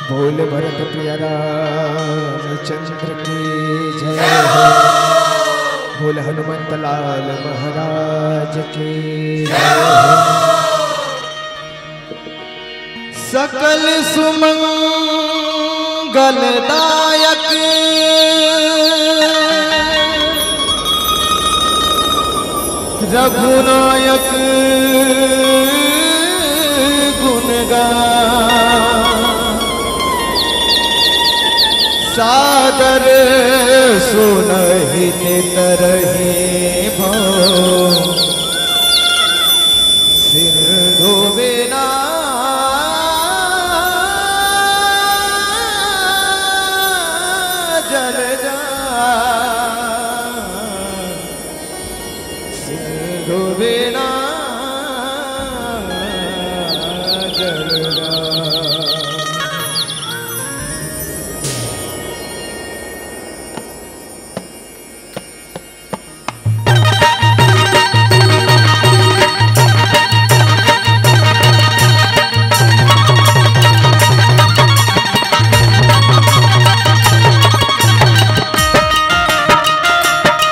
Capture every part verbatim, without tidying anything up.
बोल भरत प्रिय रामचंद्र की जय हो। बोल हनुमंत लाल महाराज की जय हो। सकल सुमंगलदायक रघुनायक गुण गा। सादर सुनहित तरहि भव सिंधु बिना जल जा। सिंधु बिना जल जा।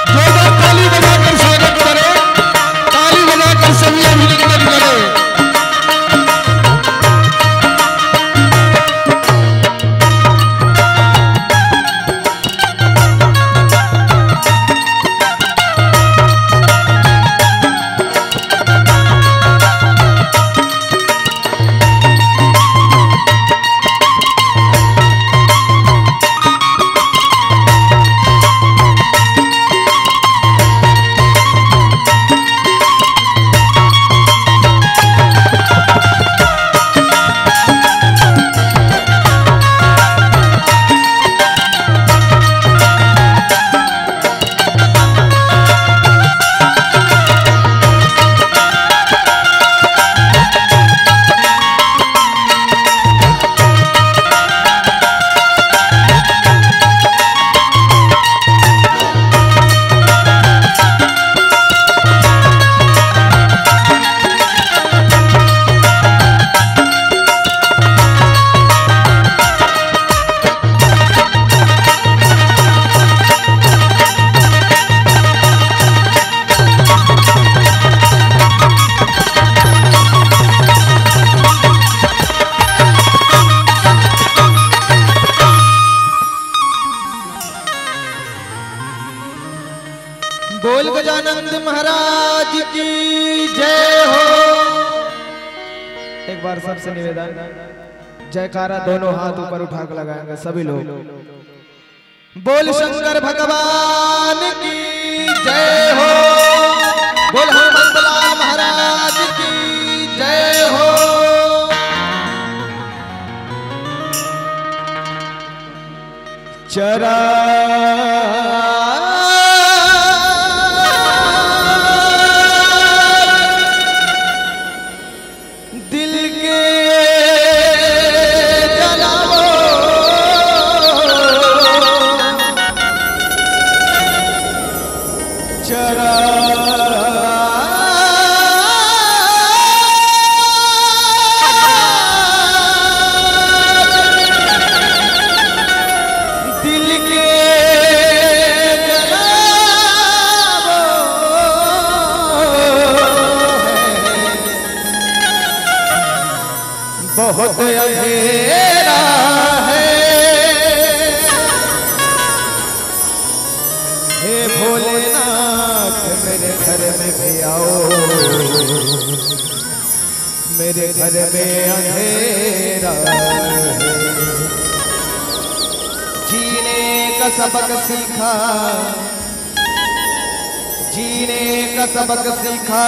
जोरदार ताली बजाकर स्वागत करें, ताली बजाकर सभी अभिनंदन करें। बोल गजानंद महाराज की जय हो। एक बार सबसे निवेदन, जयकारा दोनों हाथ ऊपर उठा के लगाएंगे सभी लोग। बोल शंकर भगवान की जय हो। बोल हनुमंतलाल महाराज की जय हो। चरा दिल के जलावो, चरा दिल के जलावो है। बहुत अंधेरा है। हे भोलेनाथ, मेरे घर में भी आओ, मेरे घर में अंधेरा है। जीने का सबक सीखा, जीने का सबक सीखा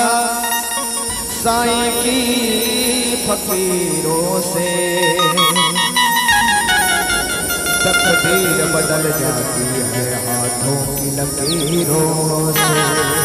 साईं की फकीरों से। तकदीर बदल जाती है हाथों की लकीरों से।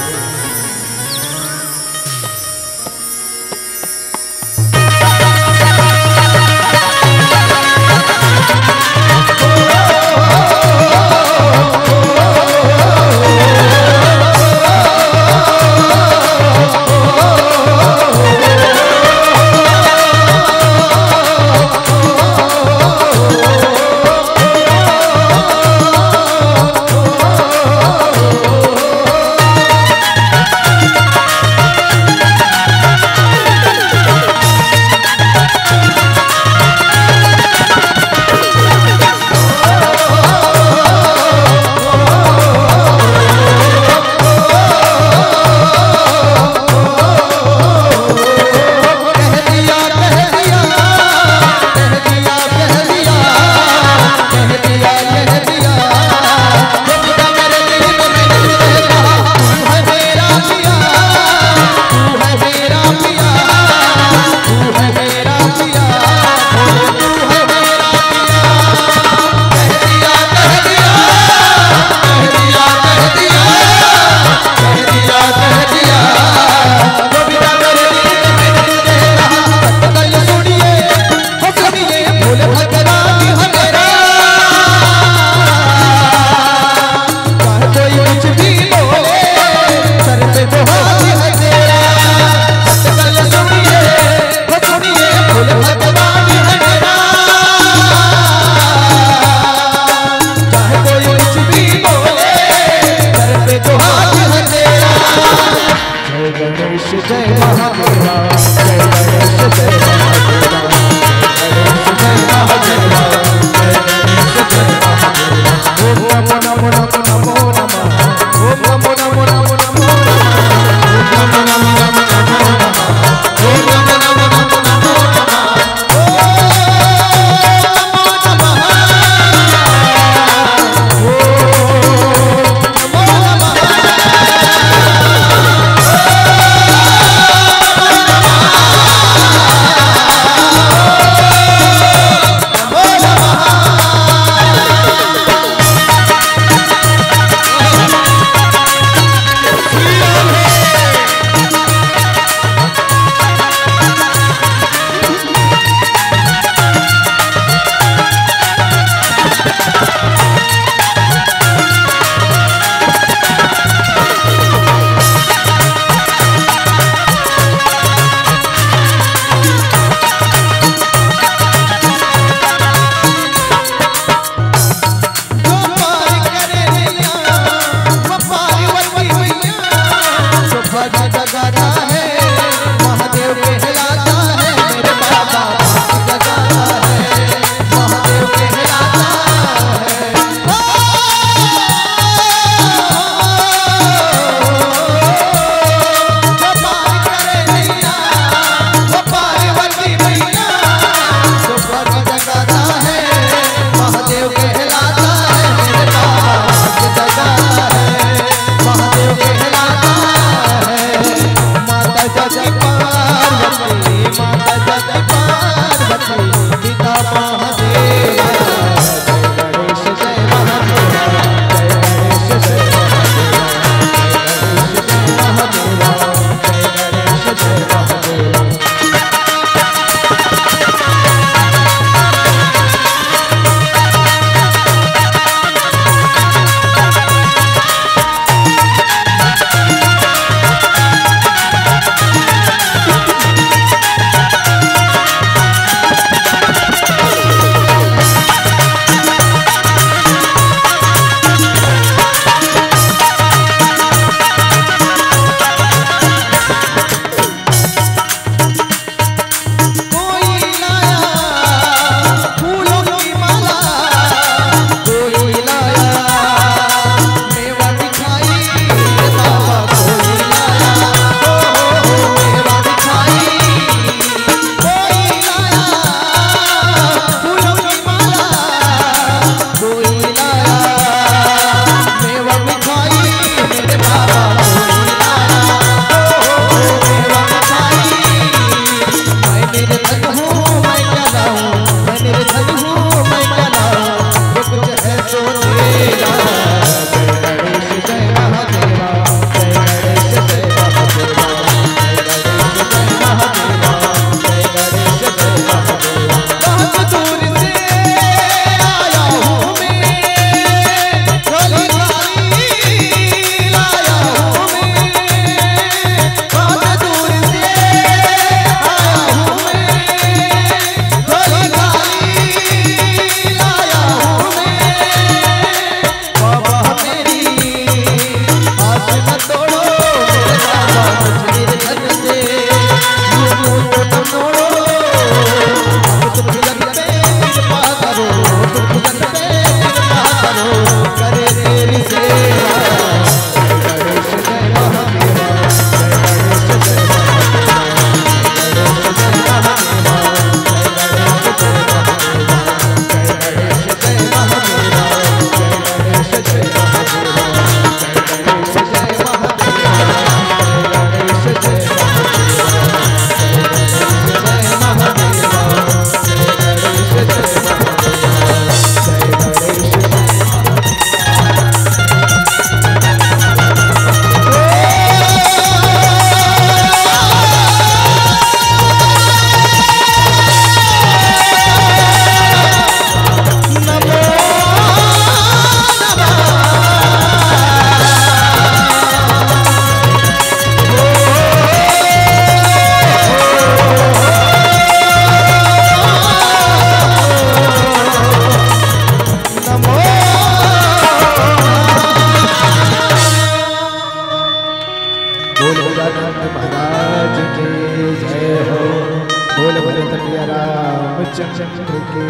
रामचंद्र की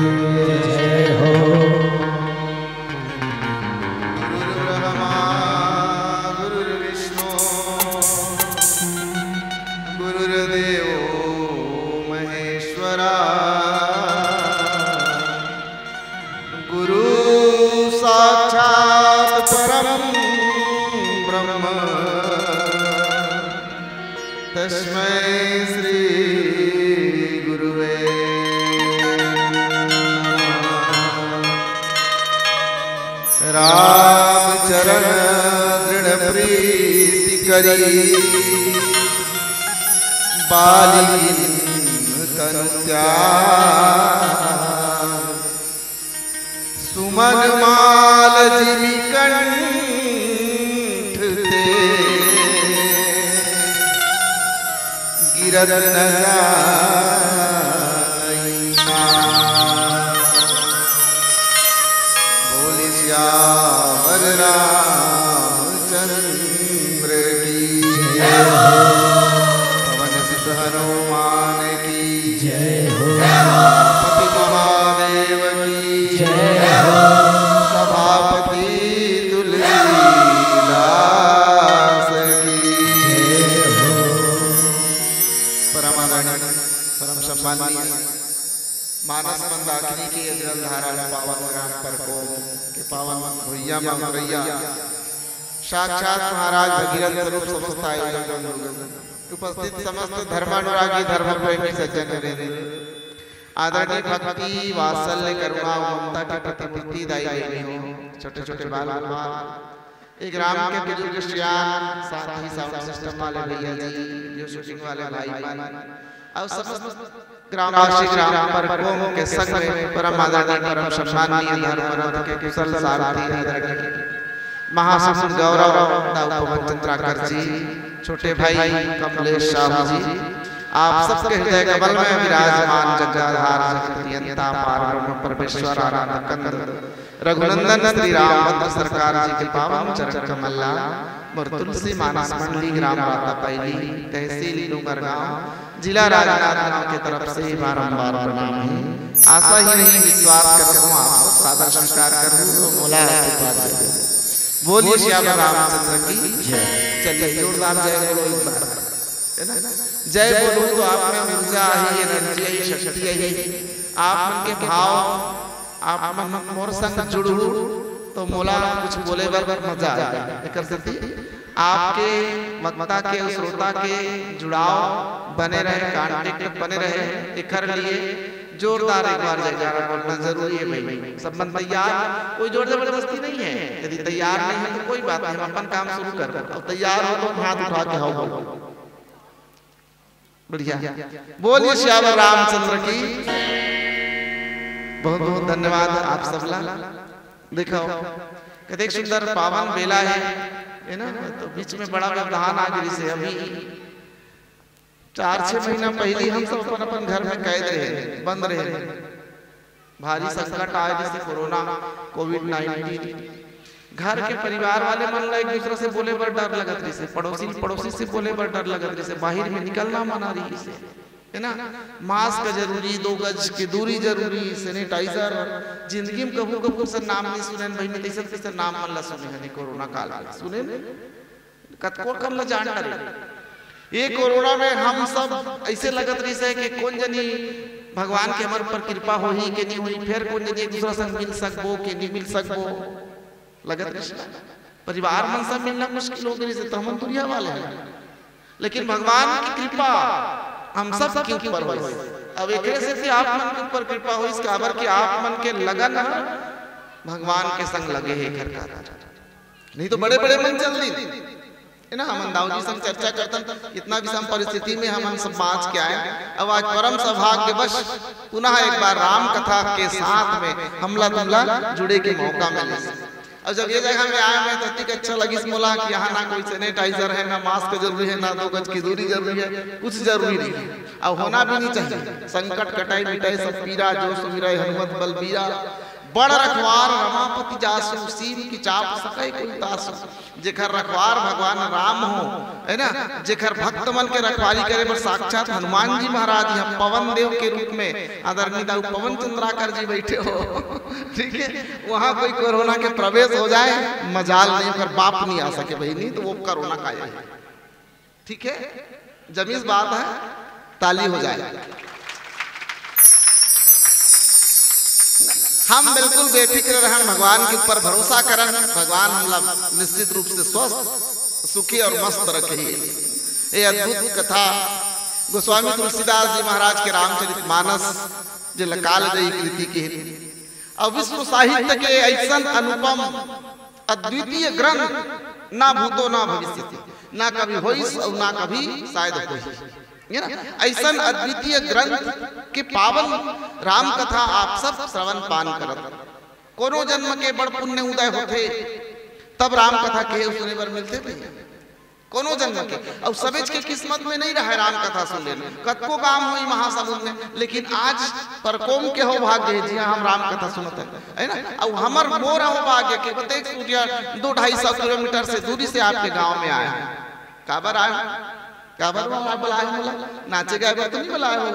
जय हो। गुरुर्ब्रह्मा गुरुर्विष्णु गुरुर्देवो महेश्वरा। गुरु साक्षात् परं ब्रह्म तस्मै श्री गुरुवे नमः। रामचरण दृढ़ प्रीति करी बालिकिन तनु त्याग। सुमन माल जिमि कंठ ते गिरत न जाई। बोले सियावर रामचंद्र की जय हो। पवन सुत हनुमान की जय हो। पति महादेव की जय हो। सभापति तुलसीदास की जय हो। परम आदरणीय, परम सम्माननीय, मानस मंदाकिनी के जलधारा ल पावन ग्राम परकोम के पावन भुइयां म उतरइया साक्षात महाराज भगीरथ स्वरूप समस्त आयोजक बंधुगण, उपस्थित समस्त धर्मानुरागी धर्म प्रेमी सज्जन वृंद, आदरणीय भक्ति, वात्सल्य, करुणा, ममता के प्रतिमूर्ति दाई बहिनी हो, छोटे-छोटे बाल बाल, ये ग्राम के बुजुर्ग सियान, साथ ही साउंड सिस्टम वाले भैया जी, वीडियो शूटिंग वाले भाई मन, अउ समस्त ग्रामवासी, ग्राम परकोम के संग में परम आदरणीय, परम सम्माननीय धर्मरथ के कुशल सारथी आदरणीय महासमुंद गौरव दाऊ पवन चंद्राकर जी, छोटे भाई कमलेश साहू जी, आप सबके हृदय कमल में विराजमान जगदाधार जगत नियंता पार ब्रह्म परमेश्वर आनंद कंद रघुनंदन श्री रामभद्र सरकार जी के पावन चरण कमल ला मोर तुलसी मानस मंडली, ग्राम रातापैली, तहसील डोंगरगांव, जिला राजनांदगांव के तरफ से बारंबार प्रणाम हे। आशा ही नहीं, विश्वास करत हूँ आप सब सादर स्वीकार करहू अउ मोला आशीर्वाद देहू। बोलिए सियावर रामचंद्र की जय। चलिए जोरदार जय बोलो एक बार, है ना? जय बोलहू तो आप में ऊर्जा आही, एनर्जी आही, शक्ति आही। आप मन के भाव, आप मन मोर संग जुड़हू तो मोला कुछ बोले बर मजा आही। एकर सेती आपके वक्ता के अउ श्रोता के जुड़ाव बने रहे, कॉन्टैक्ट बने रहे, एकर लिए जोरदार एक बार जयकारा बोलना जरूरी हे भाई। सब मन तैयार, कोई जोर जबरदस्ती नहीं हे। यदि तैयार नहीं हे तो कोई बात नहीं, हम अपन काम शुरू करबो। अउ तैयार हो तो हाथ उठा के हाव बोलो। बढ़िया, बोलिए सियावर रामचंद्र की। बहुत बहुत धन्यवाद आप सब ला। देखो, कतेक सुंदर पावन बेला हे, है ना? तो बीच में बड़ा व्यवधान आ गिस हे। अभी चार छह महीना पहिली हम सब अपन अपन घर में कैद रहे, बंद रहे। भारी संकट आय, जैसे कोरोना, कोविड नाइनटीन। घर के परिवार वाले मन ला एक दूसरा से बोले बर डर लगत रहिसे, पड़ोसी पड़ोसी से बोले बर डर लगत रहिसे, बाहिर में निकलना मना रहिसे, है ना? मास्क जरूरी, दो गज के दूरी जरूरी, सैनिटाइजर। जिंदगी में कभू कभू से नाम नहीं सुने भाई, मैं तैसन तैसन नाम मन ला सुने हन कोरोना काल में, सुने न? कतको कन ला जान डरे। ये कोरोना में हम सब ऐसे लगत रहिसे कि कोन जनी भगवान के हमर ऊपर कृपा होही के नहीं होही, फेर कोन जनी एक दूसरा संग मिल सकबो के नहीं मिल सकबो, लगत रहिसे। परिवार मन संग मिलना मुश्किल हो गिस, तो हमन दुरिहा वाले हैं, लेकिन भगवान की कृपा हम सब के ऊपर होइस। अब एकरे सेती आप मन के ऊपर कृपा होइस, काबर कि आप मन के लगन ह भगवान के संग लगे हे, एकर कारण। नहीं तो बड़े बड़े मन चल दी, है ना? हमन दाऊ जी संग चर्चा करथन, इतना विषम परिस्थिति में हमन सब बांच के आए। अब आज परम सौभाग्यवश पुनः एक बार राम कथा के साथ में हमला तुमला जुड़े के मौका मिलिस। अब जब ये जगह में आए हंव तो अतिक अच्छा लगिस मोला कि यहाँ ना कोई सैनिटाइजर हे, ना मास्क जरूरी हे, ना दो गज की दूरी जरूरी हे, कुछ जरूरी नहीं हे। अब होना भी नहीं चाहिए। संकट कटाई मिटाई सब पीरा, जो सुमिरै हनुमत बलबीरा। बड़ रखवार रमापति जासु, सीम की चाप सकै कोई तासु। जेकर रखवार भगवान राम हो, है ना, जेकर भक्त मन के रखवारी करे बर साक्षात हनुमान जी महाराज यहाँ पवन देव के रूप में आदरणीय दाऊ पवन चंद्राकर जी बैठे हो, ठीक है, वहाँ कोई कोरोना के प्रवेश हो जाए, मजाल नहीं, ओकर बाप नहीं आ सके बहिनी, तो वो कोरोना का है। ठीक है, जमीस बात है, ताली हो जाए। हम बिल्कुल बेफिक्र रहन, भगवान के ऊपर भरोसा करन, भगवान हमला निश्चित रूप से स्वस्थ, सुखी और मस्त रखे। ये अद्भुत कथा गोस्वामी तुलसीदास जी महाराज के रामचरित मानस, जे कालजयी कृति के, और विश्व साहित्य के ऐसन अनुपम अद्वितीय ग्रंथ, ना भूतो ना भविष्यति, ना कभी होइस और ना कभी शायद होही, है ना? ऐसन अद्वितीय ग्रंथ के पावन राम कथा आप सब श्रवण पान करत, कोनो जन्म के बड़ पुण्य उदय होथे, तब राम कथा के सुने बर मिलथे भैया, कोनो जन्म के। और सबेच के किस्मत में नहीं रहे राम कथा सुन लेना। कतको गांव होई महासमुंद में, लेकिन आज परकोम के हो भाग्य है, जी हाँ, हम राम कथा सुनत है, है ना? और हमर मोर हो भाग्य के बतेक सूर्य दो ढाई सौ किलोमीटर से दूरी से आपके गांव में आए हैं। काबर आए हो? काबर बुलाए हो? मोला नाचे गाए बर तो नहीं बुलाए हो,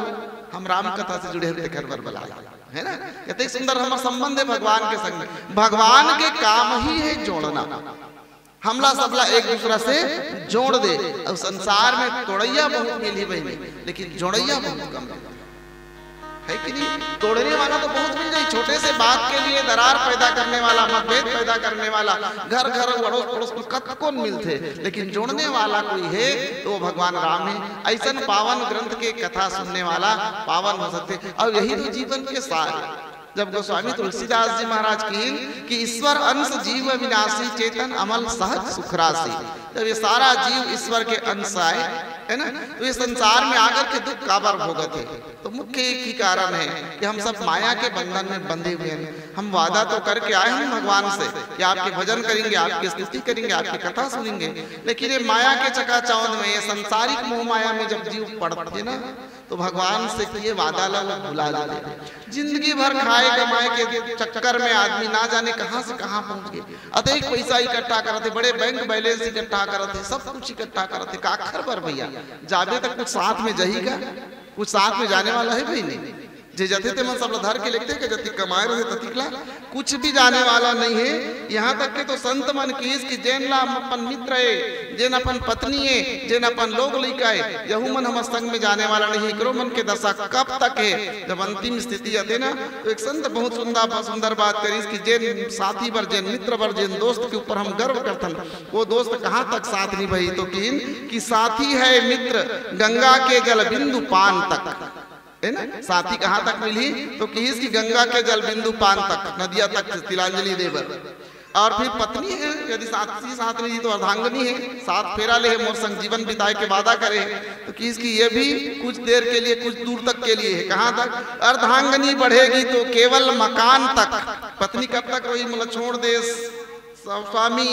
हम राम कथा से जुड़े हैं, तेकर बर बुलाए, है ना? कतेक सुंदर हमर संबंध है भगवान के संग में। भगवान के काम ही है जोड़ना, हमला सबला एक दूसरा से जोड़ दे। और संसार में तोड़ैया बहुत मिलही बहिनी, लेकिन जोड़ैया बहुत कम मिलही, है कि नहीं? तोड़ने वाला तो बहुत मिल जाए, छोटे से बात के लिए दरार पैदा करने वाला, मतभेद पैदा करने वाला, घर घर, अड़ोस पड़ोस में कतकोन मिलथे, लेकिन जोड़ने वाला कोई है तो वो भगवान राम है। ऐसन पावन ग्रंथ के कथा सुनने वाला पावन हो सकथे, और यही तो जीवन के सार है। जब गोस्वामी तुलसीदास जी महाराज किहिन कि ईश्वर अंश जीव विनाशी, चेतन अमल सहज सुखरासी, जब ये सारा जीव ईश्वर के अंश आए, है ना, तो ये संसार में आकर के दुख काबर भोगत है? तो मुख्य एक ही कारण है कि हम सब माया के बंधन में बंधे हुए हैं। हम वादा तो करके आए हैं भगवान से कि आपके भजन करेंगे, आपकी स्तुति करेंगे, आपकी कथा सुनेंगे, लेकिन ये माया के चकाचौंध में, ये सांसारिक मोह माया में जब जीव पड़ते ना, तो भगवान से किए वादा ला वो भुला जाते। जिंदगी भर खाए कमाए के चक्कर में आदमी ना जाने कहाँ से कहाँ पहुंच गए। अतेक पैसा इकट्ठा करत हे, बड़े बैंक बैलेंस इकट्ठा करत हे, सब कुछ इकट्ठा करत हे, काखर बर भैया? जाबे तक कुछ साथ में जही का? कुछ साथ में जाने वाला है भाई? नहीं। जे जथे ते मन सब ला धर के लेगथे के जतिक कमाए रहे ततिक ला, कुछ भी जाने वाला नहीं है। यहाँ तक के तो संत मन किहिस कि जेन ला अपन मित्र है, जेन अपन पत्नी है, जेन अपन लोग लइका है, यहू मन हमर संग में जाने वाला नहीं है। एकरो मन के दशा कब तक है? जब अंतिम स्थिति आथे ना, तो एक संत बहुत सुंदर, सुंदर बात करिस कि जेन साथी बर, जेन मित्र बर, जेन दोस्त के ऊपर हम गर्व करथन, वो दोस्त कहाँ तक साथ निभाही? तो किहिन कि साथी है मित्र गंगा के जल बिंदु पान तक, है ना? साथी कहाँ तक मिलही? तो किहिस कि गंगा के जल बिंदु पान तक, नदिया तक तिलांजलि दे बर। और फिर पत्नी है, यदि साथी साथ नहीं तो अर्धांगनी है, सात फेरा ले है, मोर संग जीवन बिताए के वादा करे है, तो किहिस कि ये भी कुछ देर के लिए, कुछ दूर तक के लिए है। कहाँ तक? अर्धांगनी बढ़ेगी तो केवल मकान तक। पत्नी कब तक रोही, मोला छोड़ देस, स-, स्वामी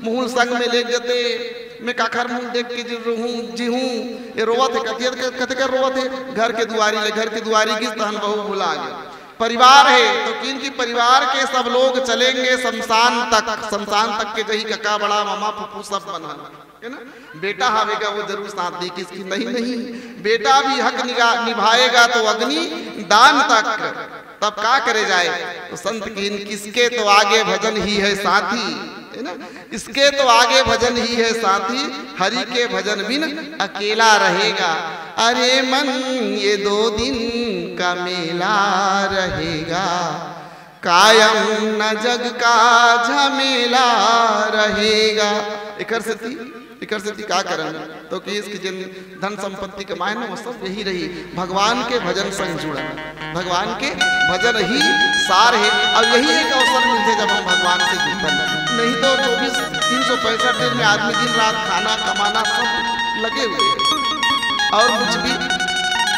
मुहुल संग में लेग जते, मैं काखर मुंह देख के जी रहूं, जी हूं, ये रोवत है, कतिया कते कर रोवत है, घर के दुआरी ले, घर के दुआरी गिस तहन बहू भुला गे। परिवार है तो किहिन कि परिवार के सब लोग चलेंगे शमशान तक, शमशान तक के जही कका बड़ा मामा फूफू सब मन ह, है ना? बेटा हावेगा वो जरूर साथ दी, किहिस कि नहीं, नहीं, बेटा भी हक निगा-, निभाएगा तो अग्नि दान तक। तब का करे जाए? तो संत किहिन, किसके तो आगे भजन ही है साथी, है ना? इसके तो आगे भजन ही है साथी, हरि के भजन बिन अकेला रहेगा। अरे मन ये दो दिन का मेला रहेगा, कायम न जग का झमेला रहेगा। एकर सेती, एकर सेती का करन? तो किहिस कि जेन धन संपत्ति कमाए ना, वो सब यही रही, भगवान के भजन संग जुड़न। भगवान के भजन ही सार है, और यही एक अवसर मिलथे जब हम भगवान से जुड़थन। नहीं तो चौबीस, तीन सौ पैंसठ दिन में आदमी दिन रात खाना कमाना सब लगे हुए हैं, और कुछ भी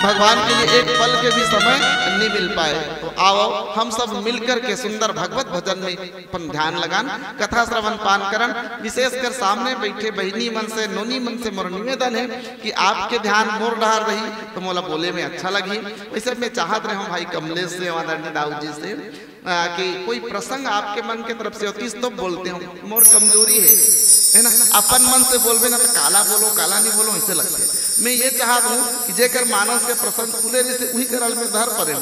भगवान के लिए एक पल के भी समय नहीं मिल पाए। तो आओ, हम सब मिलकर के सुंदर भगवत भजन में अपन ध्यान लगान, कथा श्रवण पान करन। विशेषकर सामने बैठे बहिनी मन से, नोनी मन से मोर निवेदन है कि आपके ध्यान मोर डहर रही तो मोला बोले में अच्छा लगही। वैसे मैं चाहत रहे हूँ भाई कमलेश से, आदरणीय दाऊ जी से, आ, कि कोई प्रसंग आपके मन के तरफ से होतिस तो बोलते हो, मोर कमजोरी है, है ना? अपन मन से बोलबे ना तो काला बोलो, काला नहीं बोलो, ऐसे लगते। मैं ये चाहत हूँ कि जेकर मानस के प्रसंग खुले रहिसे, वही करल में धर परे हो।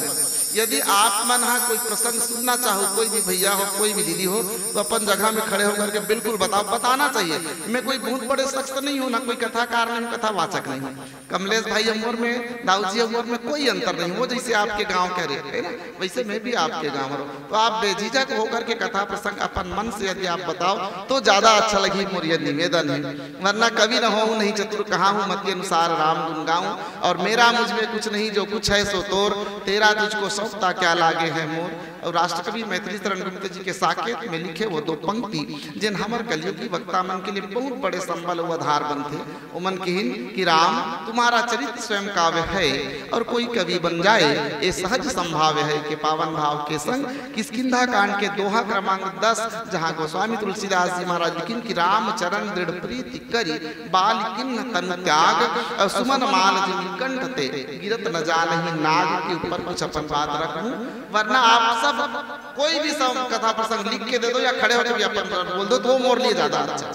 यदि आप मन हा कोई प्रसंग सुनना चाहो, कोई भी भैया हो, कोई भी दीदी हो, तो अपन जगह में खड़े होकर के बिल्कुल बताओ, बताना चाहिए। मैं कोई बहुत बड़े शख्स नहीं हूँ, ना कोई कथाकार नहीं हूँ, कथावाचक नहीं हूँ। कमलेश भाई उम्र में, दाऊ जी उम्र में कोई अंतर नहीं, वो जैसे आपके गांव के रहे, है ना, वैसे मैं भी आपके गांव रहूं। तो आप बेझिझक होकर के कथा प्रसंग अपन मन से यदि आप बताओ तो ज्यादा अच्छा लगी, मोर ये निवेदन है। वरना कवि न होऊं नहीं चतुर कहाहूं, मति अनुसार राम गुण गाऊं। और मेरा मुझ में कुछ नहीं, जो कुछ है सो तोर, तेरा तुझको सौंपता क्या लागे है मोर। और राष्ट्रकवि मैथिली शरण गुप्त जी के साकेत में लिखे वो दो पंक्ति, जिन हमर कलयुगी वक्ता मन के लिए बहुत बड़े संबल व आधार बनथे। ओमन किहिन कि राम तुम्हारा चरित्र स्वयं काव्य है, और कोई कवि बन जाए ये सहज संभाव्य है। के पावन भाव के संग किष्किंधा कांड के दोहा क्रमांक दस, जहाँ गोस्वामी तुलसीदास जी महाराज लिखिन कि राम चरण दृढ़ प्रीति करी, बाल किन्ह तनु त्याग, और सुमन माल जिमि कंठ ते, गिरत न जानहि नाग। के ऊपर कुछ अपन बात रखूं, वरना आप सब कोई भी सब कथा प्रसंग लिख के दे दो या खड़े होकर भी अपन बोल दो, तो वो मोर लिए ज्यादा अच्छा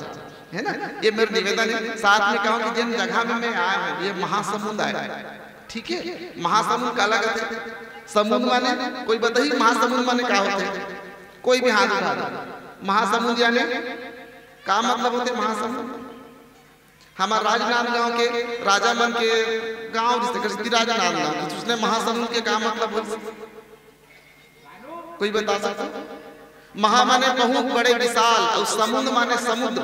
है ना। ये मेरा निवेदन है। साथ में कहूं कि जिन जगह में मैं आया हूँ, ये महासमुंद आया, ठीक है? महासमुंद काला कथे? समुंद माने कोई बताही, महासमुंद माने का होथे? कोई भी हाथ उठा दो। महासमुंद यानी का मतलब होथे महासमुंद? हमर राजनांदगांव के राजा मन के गांव, जैसे कि राजनांदगांव, तो उसने महासमुंद के का मतलब होथे? कोई बता सकता? महा माने बहुत बड़े विशाल, और समुद्र माने समुद्र,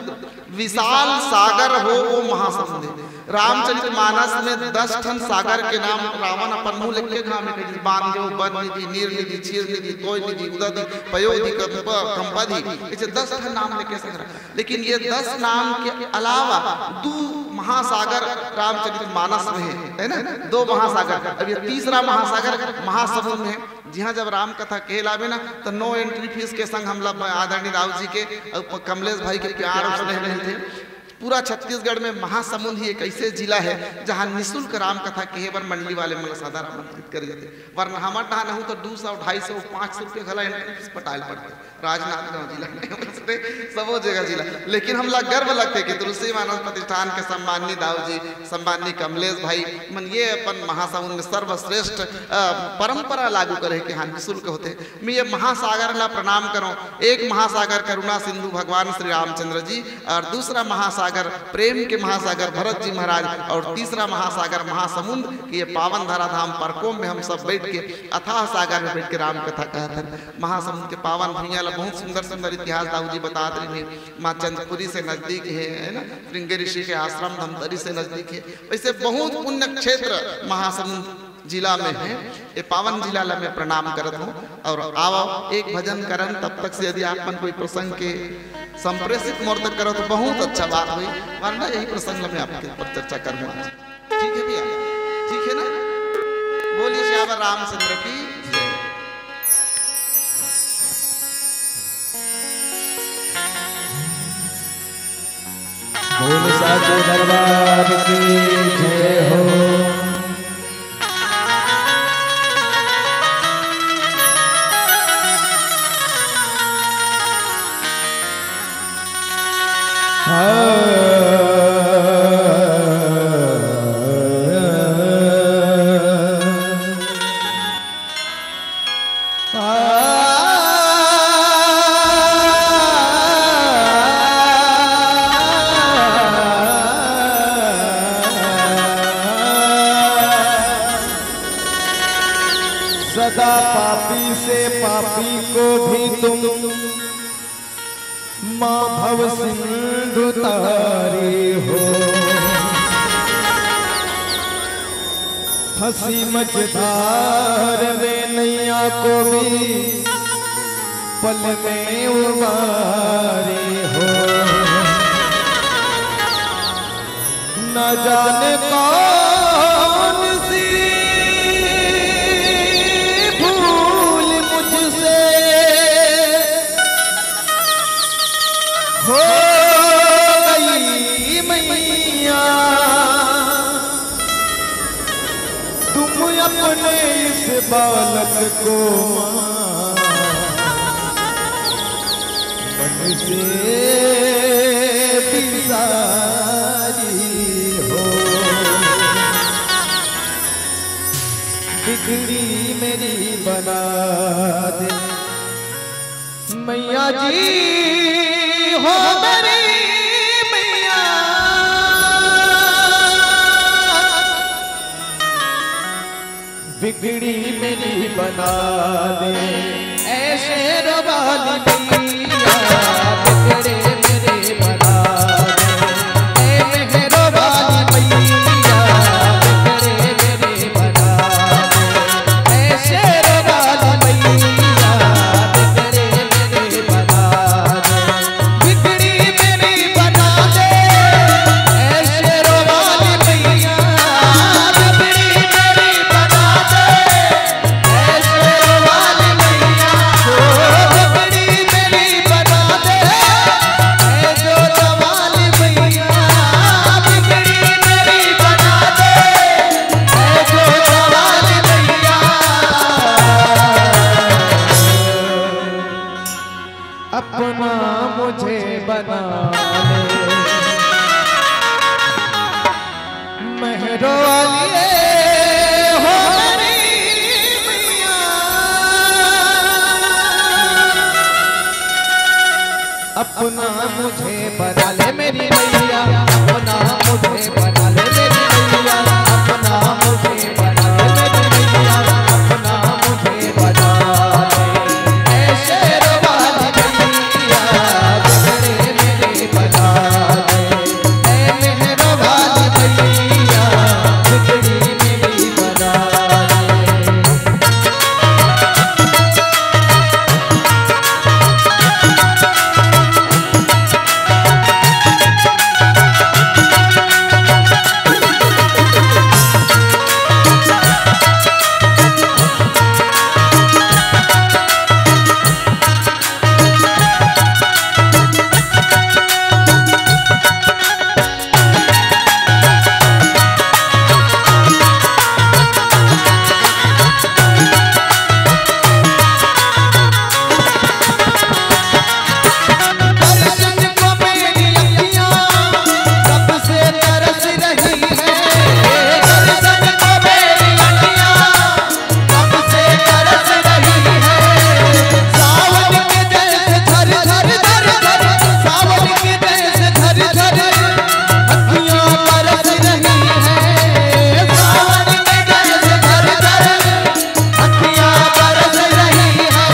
विशाल सागर हो वो महासमुद्र है। रामचरित मानस में दस ठन सागर के नाम रावण अपन मुंह लेके घामे कहिस, बांध जो, बन निधि, नीर निधि, क्षीर निधि, तोय निधि, उदधि, पयोधि, कंप-, कंपधि, ऐसे दस ठन नाम लेके संग्रह। लेकिन ये दस नाम के अलावा दो महासागर रामचरित मानस में है, है ना? दो महासागर। अब ये तीसरा महासागर महासमुंद में है। जिहाँ जब राम कथा कहे लाबे ना, तो no entry fees के संग हमला आदरणीय राव जी के अउ प-, कमलेश भाई के प्यार और स्नेह मिलथे। पूरा छत्तीसगढ़ में महासमुंद ही एक ऐसे जिला है, जहाँ निशुल्क राम कथा कहे बर मंडली वाले मन ला सदा आमंत्रित करे जाथे। वरना हमर डहान हूँ तो दू सौ, ढाई सौ, पाँच सौ रुपये घला entry fees पटाए ल पड़थे। राजनांदगांव जिला में, सबो जगह जिला। लेकिन हमला गर्व लगथे कि तुलसी मानस प्रतिष्ठान के सम्माननीय दाऊ जी, सम्माननीय कमलेश भाई मन ये अपन महासमुंद में सर्वश्रेष्ठ, अ, परंपरा लागू करे के हाँ निशुल्क होथे। मैं ये महासागर ला प्रणाम करूं। एक महासागर करुणा सिंधु भगवान श्री रामचंद्र जी और दूसरा महासागर प्रेम के महासागर भरत जी महाराज और तीसरा महासागर महासमुंद के ये पावन धराधाम परकोम में हम सब बैठ के अथाह सागर में बैठ के राम कथा कहत हन। महासमुंद के पावन भुइयां ला बहुत सुंदर सुंदर इतिहास दाऊ जी बतात रहिन हे। माँ चंदपुरी से नजदीक है, है ना, श्रृंगी ऋषि के आश्रम धमतरी से नजदीक है। वैसे बहुत पुण्य क्षेत्र महासमुंद जिला में है। ये पावन जिला ला मैं प्रणाम करत हूँ। और आओ एक भजन करन, तब तक से यदि आप मन कोई प्रसंग के संप्रेषित मोर तक करो तो बहुत अच्छा बात हुई, वरना यही प्रसंग ला मैं आपके ऊपर चर्चा करूँ आज। ठीक है भैया, ठीक है ना? बोलिए सियावर रामचंद्र की जय। बोल साचे दरबार की जय हो। सदा पापी से पापी को भी तुम माँ भव सिंधु तारी हो। फंसी मझधार में नैया को भी पल में उबारी हो। न जाने कौन सी भूल मुझसे हो गई मैया, तुम अपने इस बालक को माँ से बिसारी हो, बिगड़ी मेरी बना दे। मैया जी हो मेरी मैया, बिगड़ी मेरी बना दे। ऐ शेर वाली मैया, बिगड़े मेरे बना दे। ऐ मेहर वाली मैया, बिगड़े मेरे बना दे। ऐ शेर वाली मैया, बिगड़े मेरे बना दे। बिगड़ी मेरी बना दे, ऐ शेर वाली मैया, बिगड़ी मेरी बना दे, ऐ शेर वाली मैया, ओ बिगड़ी मेरी बना दे, ऐ जोत वाली मैया, बिगड़ी मेरी बना दे, ऐ जोत वाली मैया। अपना मुझे बना ले, मेहर वाली हो मेरी मैया। अपना मुझे बना ले मेरी मैया, अपना मुझे बना ले मेरी मैया, अपना मुझे बना ले मेरी मैया, अपना मुझे बना ले। ऐ शेर वाली मैया, बिगड़े मेरे बना दे। ऐ मेहर वाली मैया, बिगड़ी मेरी बना दे। दर्शन को मेरी अखियाँ कब से तरस रही है, दर्शन को मेरी अखियाँ कब से तरस रही है। सावन के जैसे झर झर झर झर, सावन के जैसे झर झर अखियाँ बरस रही है। सावन के जैसे झर झर अखियाँ बरस रही है।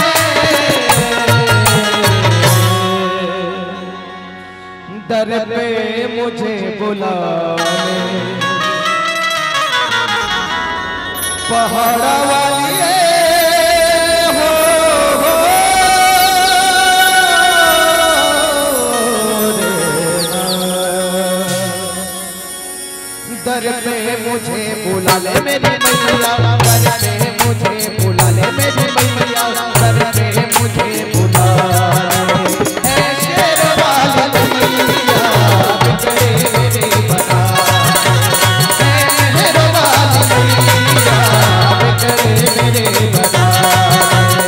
दर पे मुझे बुला ले, पहाड़ा वाली हो, हो रे। दर पे मुझे बुला ले मेरी मैया, दर पे मुझे बुला ले मेरी मैया, दर पे मुझे बुला ले। ऐ शेर वाली मैया, बिगड़े मेरे बना दे। ऐ मेहर वाली मैया, बिगड़े मेरे बना दे।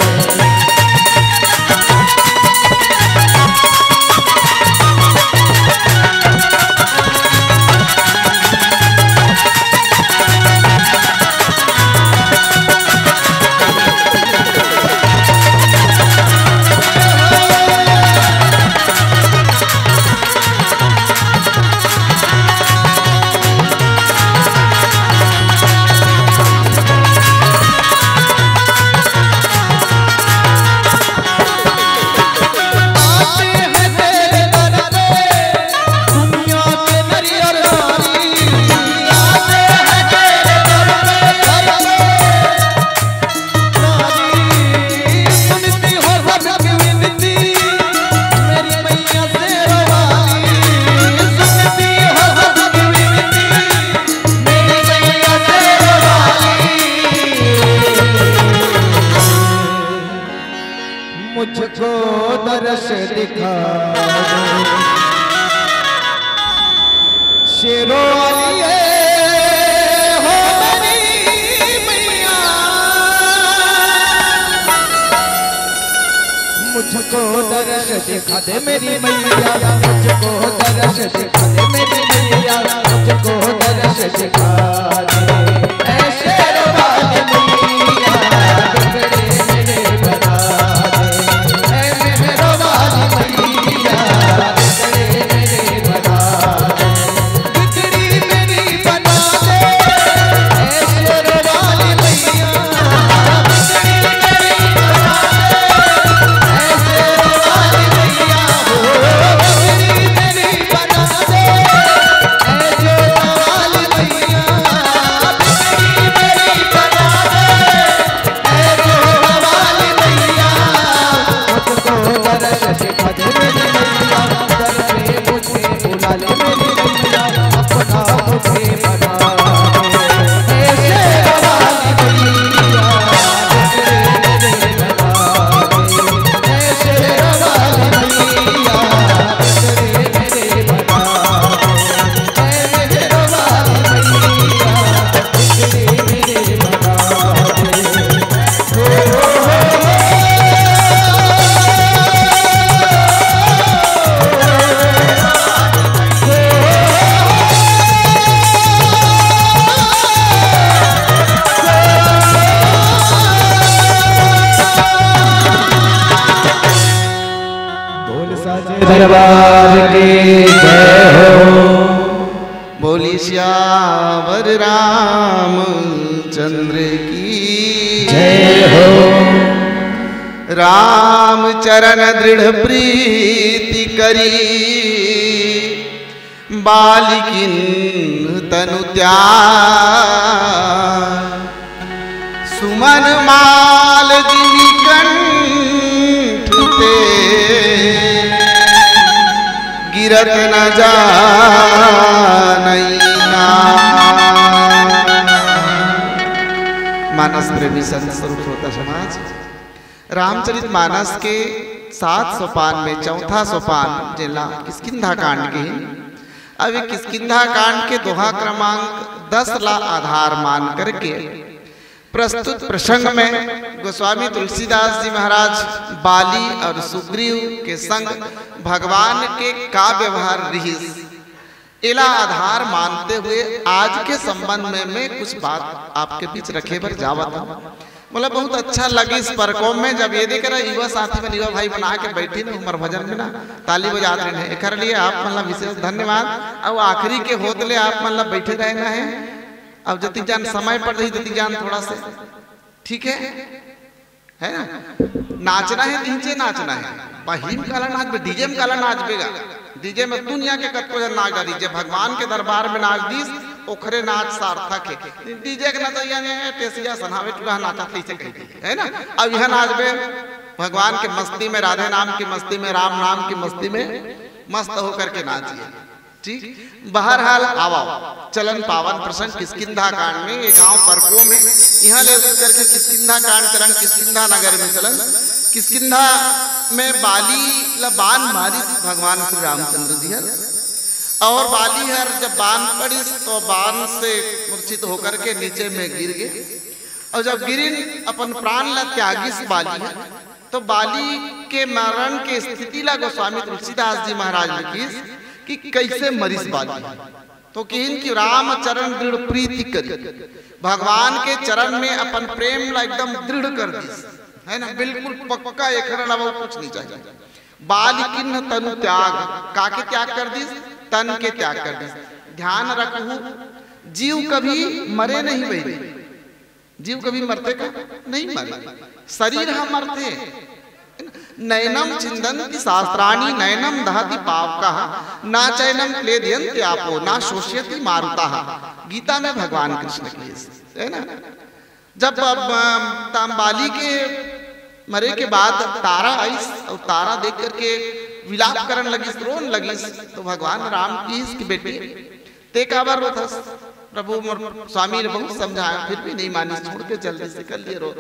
को दर्श दिखा दे मेरी मैया, मुझको दर्श दिखा दे मेरी मैया, मुझको दर्श दिखा दे। ऐ शेर वाली मैया, दुखड़े मेरे बना दे। ऐ मेहर वाली मैया, दुखड़े मेरे बना दे। बिगड़ी मेरी बना दे, ऐ शेर वाली मैया। बिगड़ी मेरी बना दे, ऐ शेर वाली मैया। ओ, बिगड़ी मेरी बना दे, ऐ शेर वाली मैया। बिगड़ी मेरी बना दे, ऐ शेर वाली मैया। मुझको दर्श दिखा दे मेरी मैया, दर पे मुझे बुला ले मेरी मैया, अपना मुझे बना ले। ऐ शेर वाली मैया, ऐ शेर वाली मैया, ऐ शेर वाली मैया, ऐ शेर वाली मैया। दरबार की जय हो। बोली सियावर रामचंद्र की जय हो। रामचरण दृढ़ प्रीति करी, बालिकिन तनु त्याग। सुमन माल जिमि कंठ ते, गिरत न जानई नाम। मानस प्रेमी संत स्वरूप श्रोता समाज, रामचरित मानस के सात सोपान में चौथा सोपान जेला किष्किंधा कांड के, अब ये किष्किंधा कांड के दोहा क्रमांक दस ला आधार मान करके प्रस्तुत प्रसंग में गोस्वामी तुलसीदास जी महाराज बाली और सुग्रीव के संग भगवान के का व्यवहार रिहिस, एला आधार मानते हुए आज के संबंध में मैं कुछ बात आपके बीच रखे बर जावत हूँ। मोला बहुत अच्छा लगिस परकोम में, जब ये देख रहा युवा साथी मन, युवा भाई मन आके बैठे न हमर भजन में ना ताली बजात रहे हैं, एकर लिए आप मन ला विशेष धन्यवाद। और आखिरी के होत ले आप मन ला बैठे रहना है। अब जतिक जान समय पड़ रही, जतिक जान थोड़ा से, ठीक है, है ना? नाचना है, डीजे नाचना है। पहिली में काला नाचबे, डीजे में काला नाचबे गा। डीजे में दुनिया के कतको झन नाच डारी, जे भगवान के दरबार में नाच दीस, ओखरे नाच सार्थक है। डीजे के नचैया ने टेसिया सनावे टूरा नाचत तैसे कही दी, है ना? अब यह नाचबे भगवान के मस्ती में, राधे नाम की मस्ती में, राम नाम की मस्ती में मस्त होकर के नाचिए। ठीक, बहरहाल आवा, चलन पावन प्रसंग किष्किंधा कांड में, ये गांव परकोम में, यहाँ ले उतर करके किष्किंधा कांड चलन, किष्किंधा नगर में चलन। किष्किंधा में बाली ला बाण मारिस भगवान श्री रामचंद्र जी हर, और बाली हर जब बाण पड़िस तो बाण से मूर्छित होकर के नीचे में गिर गए, और जब गिरिन अपन प्राण ला त्यागिस बाली हर, तो बाली के मरण के स्थिति ला गोस्वामी तुलसीदास जी महाराज लिखिस कि कैसे मरिस बाली। तो किहिन कि राम चरण दृढ़ प्रीति करी, भगवान के चरण में अपन प्रेम ला एकदम दृढ़ कर दिस, है ना, बिल्कुल पक्का, एकर अलावा कुछ नहीं चाहिए। बाल किन्ह तनु त्याग, का के त्याग कर दिस? तन के त्याग कर दिस। ध्यान रखहू, जीव कभी मरे नहीं भाई, जीव कभी मरथे का? नहीं मरे, शरीर ह मरथे। नैनम छिंदंति शास्त्राणि, नैनम दहति पावकः, ना चैनम क्लेदयंति आपो, ना शोष्यति मारुतः। गीता में भगवान कृष्ण की, है ना, जब, अ, ताम बाली के मरे के बाद तारा आइस और तारा देख करके विलाप करन लगिस, रोन लगिस, तो भगवान राम किहिस कि बेटी, ते काबर रोथस? प्रभु मोर स्वामी ने बहुत समझाया, फिर भी नहीं मानिस, छोड़ के जल्दी से कर लिए रोत।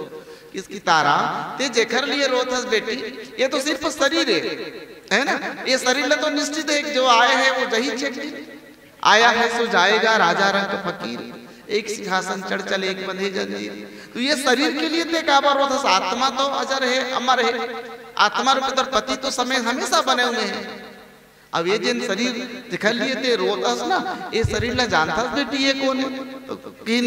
किसकी तारा, ते जेकर लिए रोथस बेटी, ये तो सिर्फ शरीर है, है ना? ये शरीर ला तो निश्चित है कि जो आए हैं वो जही छेक दे। आया है सो जाएगा, राजा रंक फकीर, एक सिंहासन चढ़ चले, एक बंधे जंजीर। तो ये शरीर के लिए ते काबर रोथस? आत्मा तो अजर है, अमर है। आत्मा रूपी तोर पति तो समय हमेशा बने हुए हैं। अब ये जेन शरीर दिखा लिए ते रोतस ना, ये शरीर ला जानथस बेटी ये कौन है? तो किन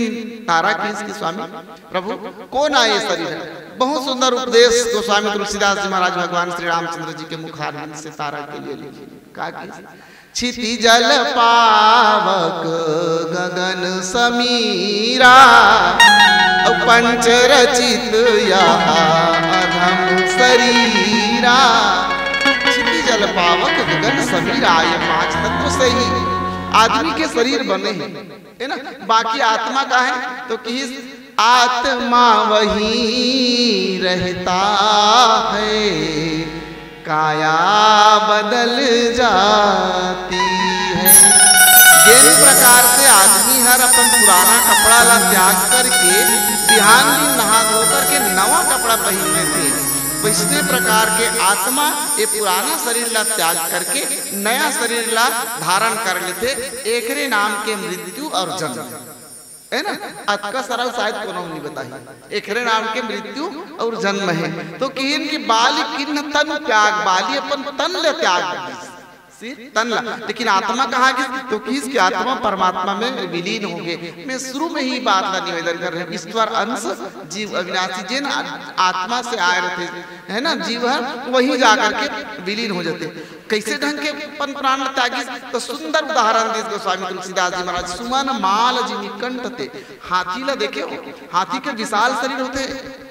तारा किहिस कि स्वामी प्रभु कौन आए ये शरीर है? बहुत सुंदर उपदेश गोस्वामी तुलसीदास जी महाराज भगवान श्री रामचंद्र जी के मुखारविंद से तारा के लिए लिखे। का किहिस? क्षिति जल पावक गगन समीरा, पंच रचित यह अधम शरीरा। क्षिति जल पावक गगन समीरा, ये पांच तत्व से ही आदमी के शरीर बने हैं, है ना? बाकी आत्मा का है तो किहिस आत्मा वही रहता है, काया बदल जाती है। जेन प्रकार से आदमी हर अपन पुराना कपड़ा ला त्याग करके बिहान दिन नहा धो करके नवा कपड़ा पहिन लेथे, वैसने प्रकार के आत्मा ये पुराना शरीर ला त्याग करके नया शरीर ला धारण कर लेथे। एकरे नाम के मृत्यु और जन्म, है ना? अतका सरल शायद कोनो नहीं बताही। एकरे नाम के मृत्यु और जन्म है। तो किहिन कि बाली किन्न तन त्याग, बाली अपन तन ले त्याग दीस। सिर्फ तन ला, लेकिन आत्मा कहाँ गिस? तो किहिस कि आत्मा परमात्मा में विलीन हो गए। मैं शुरू में ही बात ला निवेदन कर रहे हूँ, ईश्वर अंश जीव अविनाशी, जेन आ-, आत्मा से आए रहते, है ना, जीव हर वही जा करके विलीन हो जाते। कैसे ढंग के अपन प्राण ला त्यागिस? तो सुंदर उदाहरण दिस गोस्वामी तुलसीदास जी महाराज। सुमन माल जिमि कंठ ते, हाथी ला देखे हो, हाथी के विशाल शरीर होते,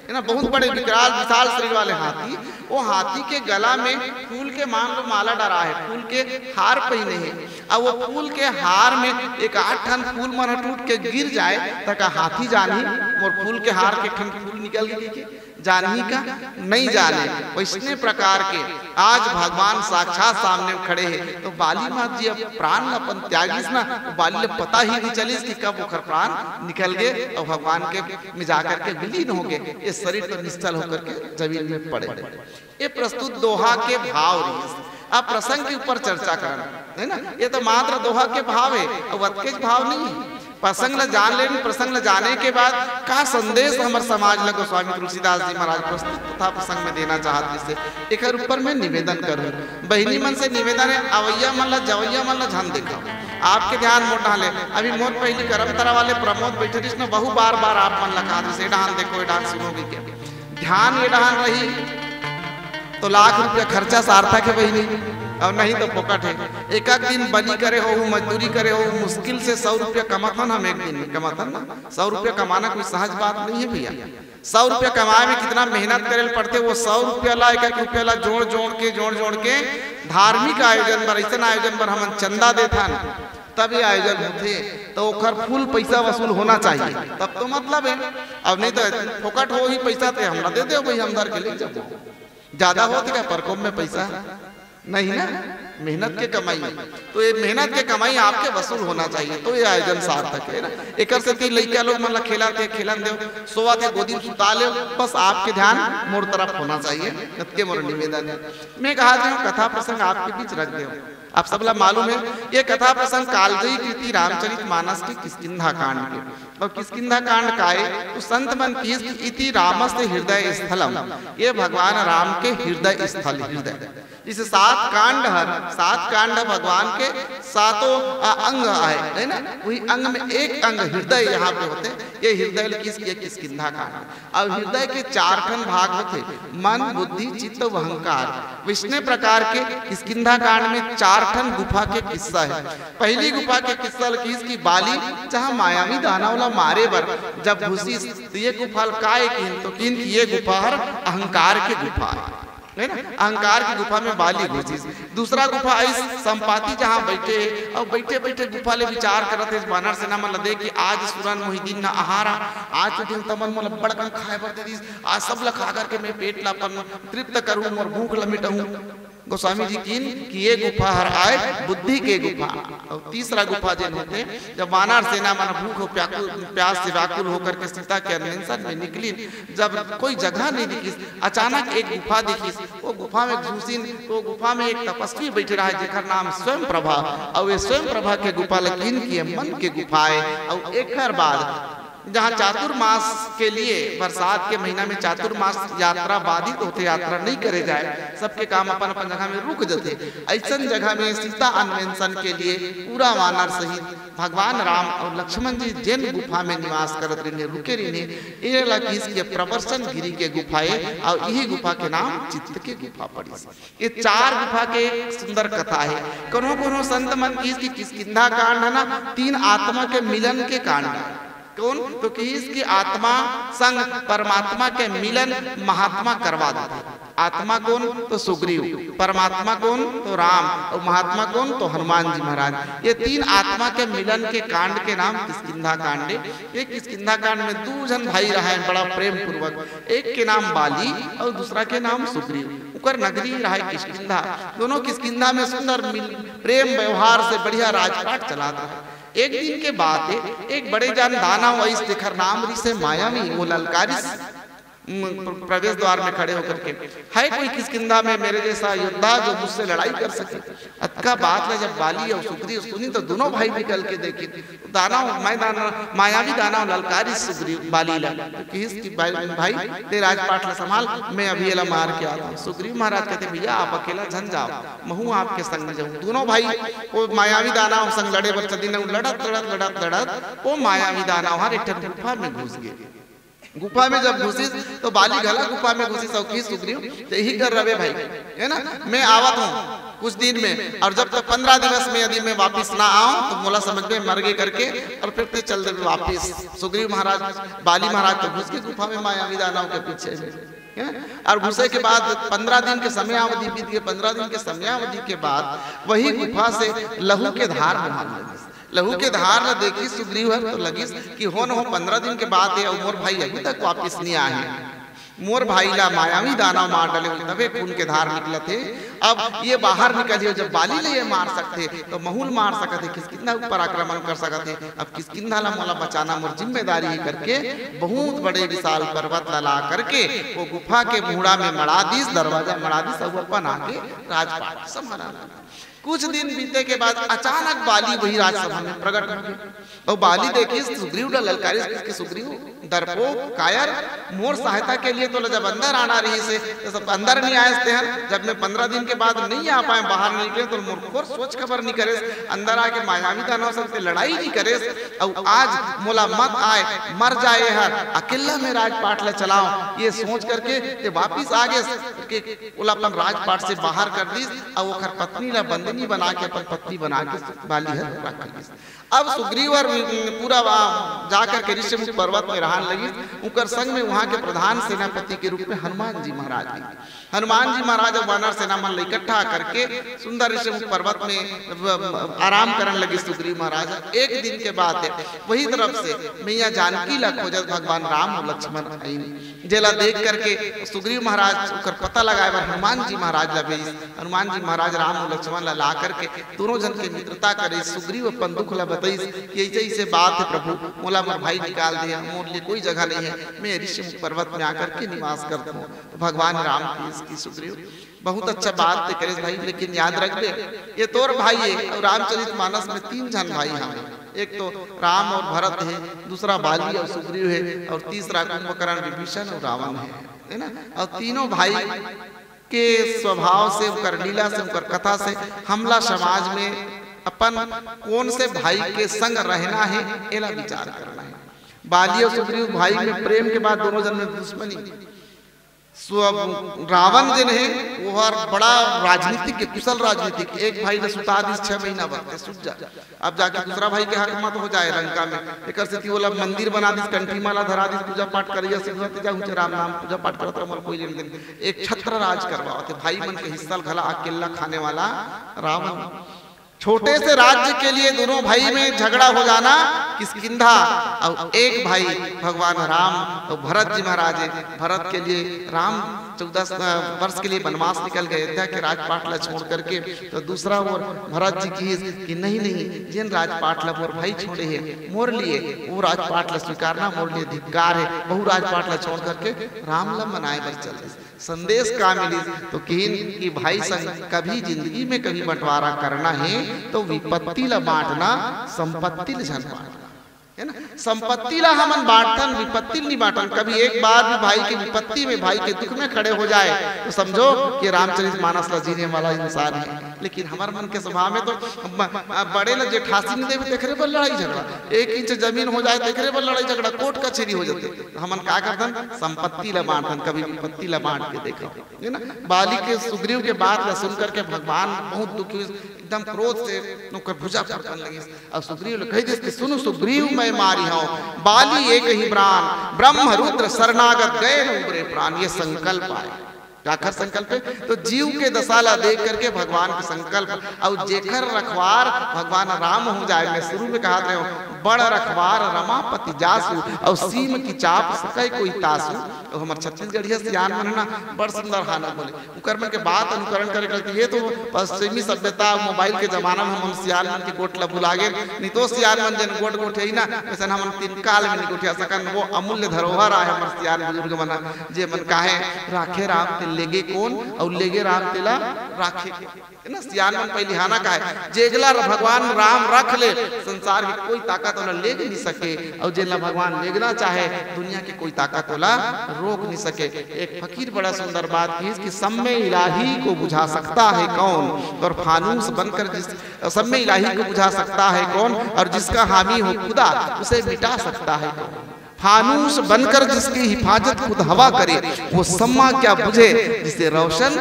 है ना, बहुत बड़े विकराल विशाल शरीर वाले हाथी। वो हाथी के गला में फूल के, मान लो, माला डरा है, फूल के हार पहिने हैं। अब वो फूल के हार में एक आठ ठन फूल मन टूट के गिर जाए, त का हाथी जानही मोर फूल के हार के ठन फूल निकल गई के? जानही का? नहीं जाने। वैसने प्रकार के आज भगवान साक्षात सामने खड़े हैं, तो बाली मात जी अब प्राण अपन त्यागिस ना, तो बाली ले पता ही नहीं चलिस कि कब ओकर प्राण निकल गए और भगवान के में जाकर के विलीन हो गए। ये शरीर तो निश्चल होकर के जमीन में पड़े। ये प्रस्तुत दोहा के भाव रहिस। अब प्रसंग के ऊपर चर्चा करना है ना, ये तो मात्र दोहा के भाव है, अब अतकेच भाव नहीं है। प्रसंग ला जान लेन, प्रसंग ला जाने के बाद का संदेश हमर समाज ला गोस्वामी तुलसीदास जी महाराज प्रस्तुत कथा प्रसंग में देना चाहत हे, एकर ऊपर मैं निवेदन करूं। बहिनी मन से निवेदन है, अवैया मन ला, जवैया मन ला झन देखा, आपके ध्यान मोर डाले। अभी मोर पहली करम तरा वाले प्रमोद बैठे रहिस ना, बहु बार बार आप मन ला कहा, "ए डाहन देखो, ए डाहन सुनोगे क्या?" ध्यान ये डाहन रही तो लाख रुपया खर्चा सार्थक है बहिनी, और नहीं तो फोकट है। एक एक दिन बनी करे हो, मजदूरी करे हो, मुश्किल से सौ रुपया कमाथन हम एक दिन में, कमाथन ना। सौ रुपया कमाना कोई सहज बात नहीं है भैया। सौ रुपया कमाए में कितना मेहनत करे ल पड़थे, वो सौ रुपया ला, एक एक रुपया ला जोड़ जोड़ के, जोड़ जोड़ के धार्मिक आयोजन बर, ऐसन आयोजन बर हमन चंदा देथन, तब ये आयोजन होथे, तो ओखर फुल पैसा वसूल होना चाहिए, तब तो मतलब है। अब नहीं तो फोकट हो ही पैसा, ते हमला दे दे भाई, हम धर के ले जाबो। ज्यादा होथे का परकोप में पैसा? नहीं ना, मेहनत के कमाई है। तो ये मेहनत के कमाई आपके वसूल होना चाहिए, तो ये आयोजन सार्थक है ना। एकर सेती लइका लोग मन ला खेला थे, खेलन देव, सोवा थे, गोदी में सुता लेव, बस आपके ध्यान मोर तरफ होना चाहिए, अतके मोर निवेदन है। मैं कहा थे, कथा प्रसंग आपके बीच रख देव। आप सबला मालूम है, ये कथा प्रसंग कालजयी कृति रामचरित मानस के किष्किंधा कांड के। और किष्किंधा कांड का है, तो संत मन किहिस कि इति रामस्य हृदय स्थलम, ये भगवान राम के हृदय स्थल, हृदय। जैसे सात कांड हर, सात कांड भगवान के सातों, अ, अंग आए, है ना? वही अंग में एक अंग हृदय यहाँ पे होथे, ये हृदय ल किहिस, ये किष्किंधा कांड। अब हृदय के चार ठन भाग होथे, मन, बुद्धि, चित्त अउ अहंकार। वैसने प्रकार के किष्किंधा कांड में चार ठन गुफा के किस्सा है। पहली गुफा के किस्सा ल किहिस कि बाली जहाँ मायावी दानव ला मारे बर जब घुसिस, तो ये गुफा ल काय किहिन, तो किहिन कि ये गुफा हर अहंकार के गुफा है, है ना? अहंकार की गुफा में बाली घुसिस। दूसरा गुफा आइस संपाति, जहाँ बैठे हे, अउ बैठे बैठे गुफा ले विचार करत हे, बानर सेना मन ल देख के, आज सुरन मोहि दीन न आहारा, आज तो दिन तमन मोला बड़कन खाए बर दे दिस, आज सब ल खा करके मैं पेट ला अपन तृप्त करूँ, मोर भूख ल मिटाऊँ। गोस्वामी जी किहिन कि ये गुफा हर आय बुद्धि के गुफा। अउ तीसरा गुफा जेन होथे, जब वानर सेना मन भूख अउ प्याकुल, प्यास से व्याकुल होकर के सीता के अन्वेषण में निकलिन, जब कोई जगह नहीं दिखिस, अचानक एक गुफा दिखिस, वो गुफा में घुसिन, तो वो गुफा में एक तपस्वी बैठे रहा, जेकर नाम स्वयं प्रभा, अउ ये स्वयं प्रभा के गुफा ल किहिन कि ये मन के गुफा है, अउ एकर बाद जहाँ चातुर्मास के लिए बरसात के महीना में चातुर्मास यात्रा बाधित होथे, यात्रा नहीं करे जाए, सबके काम अपन अपन जगह में रुक जथे। ऐसन जगह में सीता अन्वेषण के लिए पूरा वानर सहित भगवान राम और लक्ष्मण जी जेन गुफा में निवास करत रहिने, रुके रहिने, एला किहिस के प्रवर्षण गिरी के गुफा ए, और यही गुफा के नाम चित्त के गुफा पड़िस। ये चार गुफा के एक सुंदर कथा है। कोनो कोनो संत मन किहिस कि किष्किंधा कांड है ना, तीन आत्मा के मिलन के कांड है। कौन? तो किहिस कि आत्मा संग परमात्मा के मिलन महात्मा करवा देथे। आत्मा कौन? तो सुग्रीव। परमात्मा कौन? तो राम। और महात्मा कौन? तो हनुमान जी महाराज। ये तीन आत्मा के मिलन के कांड के नाम किष्किंधा कांड है। ये किष्किंधा कांड में दू झन भाई रहा है बड़ा प्रेम पूर्वक, एक के नाम बाली और दूसरा के नाम सुग्रीव। उकर नगरी रहा है किष्किंधा। दोनों किष्किंधा में सुंदर मिल प्रेम व्यवहार से बढ़िया राजपाट चलात रहा। एक दिन के बात है, एक बड़े जान दानव आइस, जेकर नाम रिसे मायावी, वो ललकारिस, म, प्र-, प्रवेश द्वार में खड़े होकर के, "है कोई किष्किंधा में मेरे जैसा योद्धा जो मुझसे लड़ाई कर सके?" अतका बात ला जब बाली और सुग्रीव सुनी तो दोनों भाई निकल के देखे। दानव, मैं दानव, मायावी दानव ललकारिस सुग्रीव बाली ला। तो किहिस कि भाई, भाई, ते राजपाट ला संभाल, मैं अभी एला मार के आता हूँ। सुग्रीव महाराज कहते, "भैया, आप अकेला झन जाओ, महूँ आपके संग में जाऊँ।" दोनों भाई वो मायावी दानव संग लड़े बर चलिन, लड़त, लड़त, लड़त, लड़त, वो मायावी दानव हर एक ठन गुफा में घुस गे। गुफा में जब घुसिस, तो बाली घला गुफा में घुसिस, अउ किहिस सुग्रीव, "ते ही कर रवे भाई, है ना, मैं आवत हूँ कुछ दिन में, और जब तक पंद्रह दिवस में यदि मैं वापिस ना आऊँ, तो मोला समझ में मर गे करके, और फिर ते चल देबे वापिस।" सुग्रीव महाराज, बाली महाराज तो घुस गे गुफा में मायावी दानव के पीछे में, हैं? और घुसे के बाद पंद्रह दिन के समयावधि बीत गे। पंद्रह दिन के समयावधि के बाद वही गुफा से लहू के धार बोहान लगिस। लहू के धार ला देखिस सुग्रीव हर तो लगिस कि होन हो, पंद्रह दिन के बात है, अउ मोर भाई अभी तक वापिस नहीं आए हैं। मोर भाई ला मायावी दानव मार डाले होही, तभे खून के धार निकलत हे। अब ये बाहर निकलही, जब बाली ले ये मार सकथे, तो महूँ ल मार सकत हे, किष्किंधा ऊपर आक्रमण कर सकत हे। अब किष्किंधा ला मोला बचाना मोर जिम्मेदारी हे करके बहुत बड़े विशाल पर्वत ला ला करके वो गुफा के मुहड़ा में मड़ा दिस, दरवाजा मड़ा दिस, अउ अपन आके राजपाट संभाला। कुछ दिन बीते के बाद अचानक बाली वही राजसभा में प्रकट हो गे। अउ बाली देखिस, सुग्रीव ला ललकारिस, किहिस कि सुग्रीव, डरपोक, कायर, मोर सहायता के लिए तोला जब अंदर आना रहिस हे, तो सब अंदर नहीं आयस तेहर। जब मैं पंद्रह दिन के बाद नहीं आ पाए, बाहर नहीं निकले, तो मोर खोर सोच खबर नहीं करेस, अंदर आके मायावी दानव संग ते लड़ाई नहीं करेस। अउ आज मोला मत आए, मर जाए हर, अकेला मैं राजपाट ला चलाओ, ये सोच करके ते वापिस आ गेस, के ओला अपन राजपाट से बाहर कर दिस, अउ ओखर पत्नी ला बंदिनी बना के, अपन पत्नी बना के बाली हर रख लिस। अब सुग्रीव हर पूरा वा-, जा करके ऋषिमुख पर्वत में रहन लगिस। उकर संग में वहाँ के प्रधान सेनापति के रूप में हनुमान जी महाराज भी। हनुमान जी महाराज अब वानर सेना मन ला इकट्ठा करके सुंदर ऋषिमुख पर्वत में व-, आराम करन लगिस सुग्रीव महाराज। एक दिन के बात है, वही तरफ से मैया जानकी ला खोजत भगवान राम अउ लक्ष्मण आइन। जेला देख करके सुग्रीव महाराज ओकर पता लगाए बर हनुमान जी महाराज ला भेजिस। हनुमान जी महाराज राम अउ लक्ष्मण ला ला करके दोनों झन के मित्रता करिस। सुग्रीव अपन दुख ला बतइस कि ऐसे ऐसे बात है प्रभु, मोला मोर भाई निकाल दे, मोर लिए कोई जगह नहीं है, मैं ऋषिमुख पर्वत में आकर के निवास करता हूँ। तो भगवान राम किहिस कि सुग्रीव, बहुत अच्छा बात ते करेस भाई, लेकिन याद रखबे, ये तोर भाई है, अउ रामचरित मानस में तीन झन भाई हवे। एक तो राम अउ भरत है, दूसरा बाली अउ सुग्रीव है, अउ तीसरा कुंभकर्ण, विभीषण अउ रावण है, है ना? अउ तीनों भाई के स्वभाव से, उनकर लीला से, उनकर कथा से हमला समाज में अपन कौन से भाई के संग रहना है, एला विचार करना है। बाली अउ सुग्रीव भाई में प्रेम के बाद दोनों जन में दुश्मनी। सो अब रावण जेन हे, वो हर बड़ा राजनीतिक के, कुशल राजनीतिक। एक भाई ला सुता दिस छह महीना बर, ते सुत जा। अब जाके दूसरा भाई के हक मत हो जाए लंका में। एकर सेती ओला मंदिर बना दिस, कंठी माला धरा दिस, पूजा पाठ करइया सिधवा ते जा, हुचे राम नाम पूजा पाठ करत रह, मोला कोई लेन देन। एक छत्र राज करवावत हे, भाई मन के हिस्सा घला अकेला खाने वाला रावण। छोटे से राज्य के लिए दोनों भाई में झगड़ा हो जाना किष्किंधा, और एक भाई भगवान राम और भरत जी महाराज हैं। भरत के लिए राम चौदह स-, वर्ष के लिए वनवास निकल गए, अयोध्या के राजपाट ला छोड़ करके। तो दूसरा ओर भरत जी किहिस कि नहीं, नहीं, जेन राजपाट ला मोर भाई छोड़े हे, मोर लिए वो राजपाट ला स्वीकारना मोर लिए धिक्कार है। वहू राजपाट ला छोड़ करके राम ला मनाए बर चल दिस। संदेश का मिलिस? तो किहिन कि भाई संग कभी जिंदगी में कभी बंटवारा करना है तो विपत्ति ला बांटना, संपत्ति ला झन बांटना। है ना? संपत्ति ला हमन बांटथन, विपत्ति ला नहीं बांटन। कभी एक बार भी भाई के विपत्ति में, भाई के दुख में खड़े हो जाए तो समझो कि रामचरित मानस ला जीने वाला इंसान है। लेकिन हमर मन के स्वभाव में तो ब-, बड़े ला जेठासी नहीं देवे, तेखरे बर लड़ाई झगड़ा, एक इंच जमीन हो जाए, तेखरे बर लड़ाई झगड़ा, कोर्ट कचहरी हो जाथे। तो हमन का करथन? संपत्ति ला बांटथन, कभी विपत्ति ला बांट के देखो, है ना? बाली के, सुग्रीव के बात ला सुन करके भगवान बहुत दुखी हुए, एकदम क्रोध से ओकर भुजा फड़कन लगिस। और सुग्रीव ले कह दिस कि सुनो सुग्रीव, मैं मारी हूँ बाली एक ही प्राण, ब्रह्म रुद्र शरणागत गए न उबरे प्राण। ये संकल्प आए। काखर संकल्प है? तो जीव के दशा ला देख करके भगवान के संकल्प। और जेखर रखवार भगवान राम हो जाए, मैं शुरू में कहा रहे हूँ, बड़ रखवार रमापति जासु, और सीम की चाप सकै कोई तासु। तो हमर छत्तीसगढ़िया सियान मन ना बड़ सुंदर हाना बोले। उकर मन के बात अनुकरण करे के लगथे। ये तो पश्चिमी सभ्यता, मोबाइल के जमाना में हमन सियान मन के गोठ ला भुला गेन। नहीं तो सियान मन जेन गोठ गोठ है ना, वैसन हमन तीन काल में नहीं गोठिया सकन। वो अमूल्य धरोहर आए हमर सियान बुजुर्ग मन, जे मन काहे, "राखे राम ते लेगे कौन, और लेगे राम तेला राखे कौन।" है ना, सियान मन पहिली हाना काहे, "जेगला भगवान राम रख ले, संसार के कोई ताकत ओला लेग नहीं सके, और जेला भगवान लेगना चाहे, दुनिया के कोई ताकत ओला रोक नहीं सके।" एक फकीर बड़ा सुंदर बात की कि सम्मे इलाही को बुझा सकता है कौन, और फानूस बनकर जिस, सम्मे इलाही को बुझा सकता है कौन, और जिसका हामी हो खुदा, उसे मिटा सकता है कौन। फानूस बनकर जिसकी हिफाजत खुद हवा करे, वो सम्मा क्या बुझे जिसे रोशन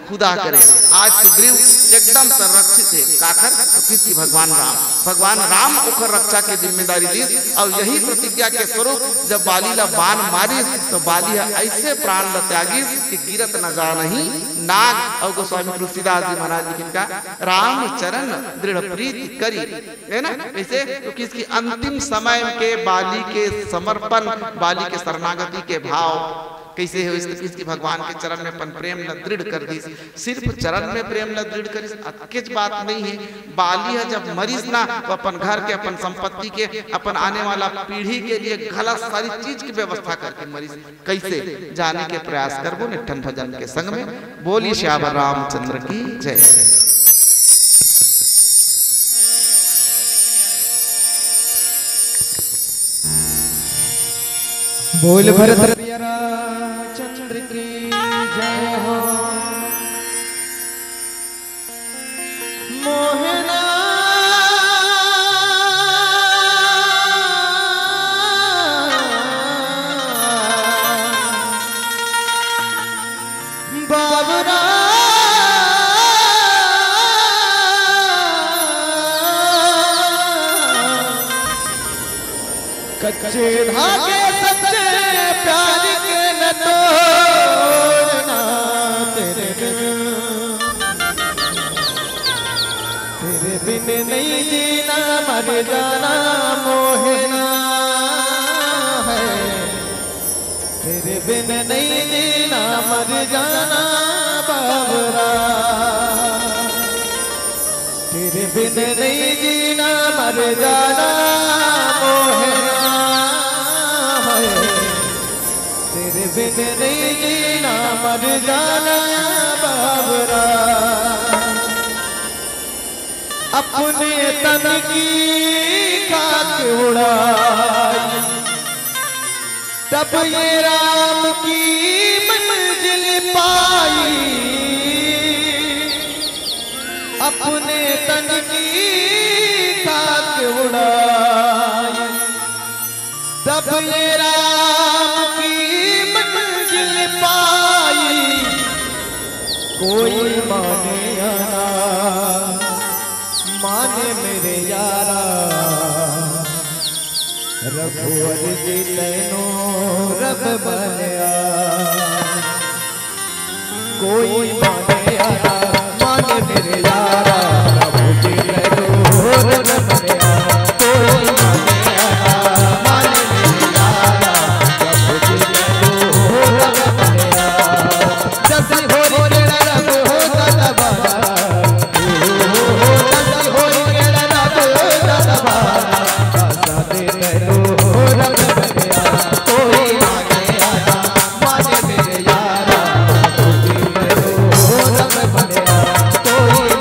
खुदा करे। आज सुग्रीव एकदम संरक्षित है। काखर? तो किसकी? भगवान राम। भगवान राम ओकर रक्षा के जिम्मेदारी लीस, और यही प्रतिज्ञा के स्वरूप जब बाली ला बाण मारिस, तो बाली ह ऐसे प्राण ला त्यागिस कि गिरत न जानही नाग। और गोस्वामी तुलसीदास जी महाराज लिखिन का, "राम चरण दृढ़ प्रीति करी", है ना? ऐसे तो किसकी? अंतिम समय के बाली के समर्पण, बाली के शरणागति के भाव कैसे हो, इस किसकी? भगवान के चरण में अपन प्रेम ला दृढ़ कर दिस। सिर्फ चरण में प्रेम ला दृढ़ करिस, अतकेच बात नहीं है। बाली ह जब मरिस ना, तो अपन घर के, अपन संपत्ति के, अपन आने वाला पीढ़ी के लिए गलत सारी चीज की व्यवस्था करके मरिस। कैसे? जाने के प्रयास करबो निठन भजन के संग में। बोली सियावर रामचंद्र की जय। बोल भरत चंद्र की जय हो। मोहना बाबरा कच्चे धागे सच्चे प्यार के न तोड़ना तेरे बिन। तेरे बिन नहीं जीना मर जाना मोहना है। तेरे बिन नहीं जीना मर जाना बाबरा। तेरे बिन नहीं जीना मर जाना मोहना है। तेरे बिन नहीं जीना मर जाना बाबरा। अपने तन की खाक उड़ाई, तब ये राम की मंजिल पाई। अपने तन की खाक उड़ाई, तब ये राम की मंजिल पाई। कोई माने या ना माने मेरे यारा, रघुवर जी तैनो रब मानया। कोई माने या ना माने मेरे यारा, रघुवर जी तैनो रब मानया। कोई माने या ना माने मेरे यारा, रघुवर जी तैनो रब मानया। जस होरी केड़ा रब हो दादा बाबा, जस होरी केड़ा रब हो दादा बाबा, सादे तैनो रब बनिया, कोई माने आना, माने मेरे यारा, कोई तैनो रब बनिया, कोई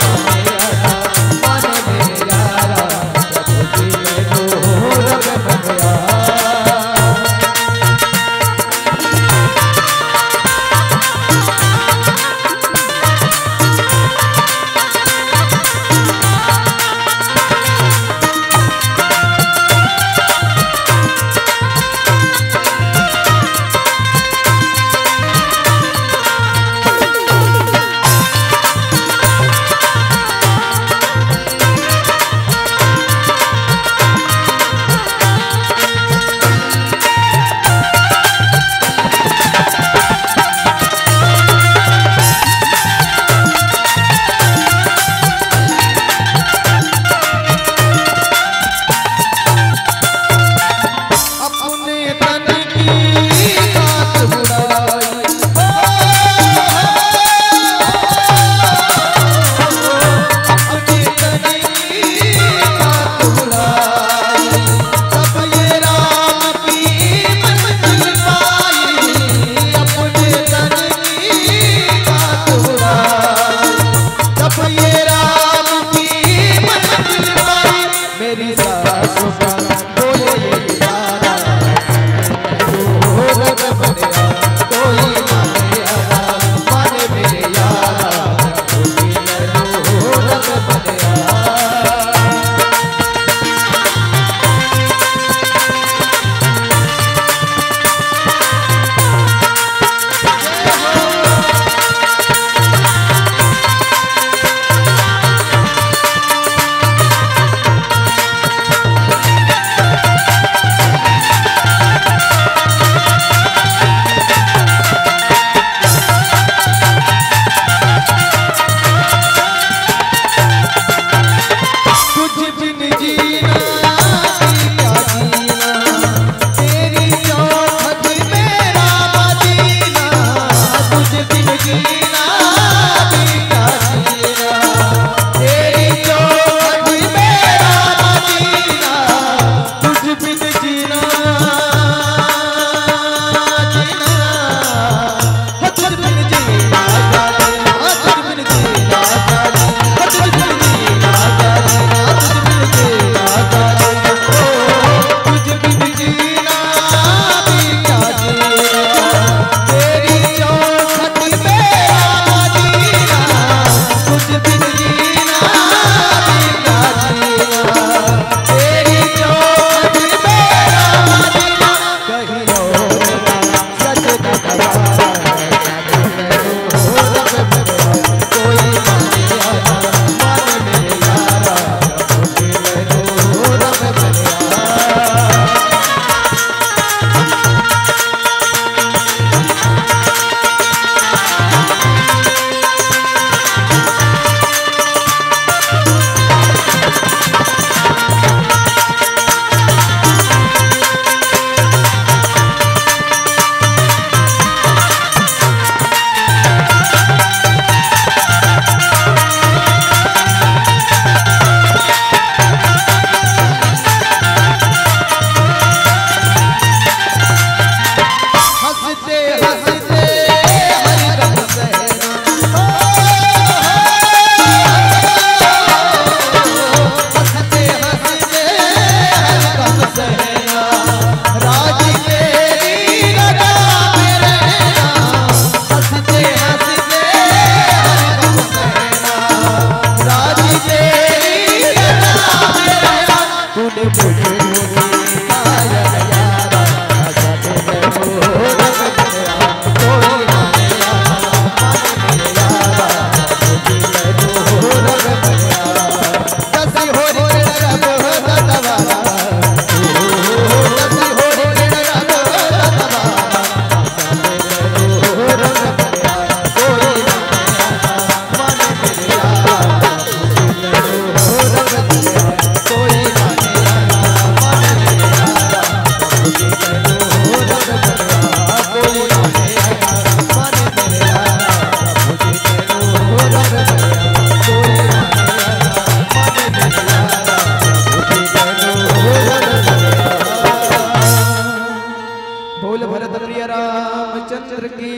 बोल भरत प्रिय रामचंद्र की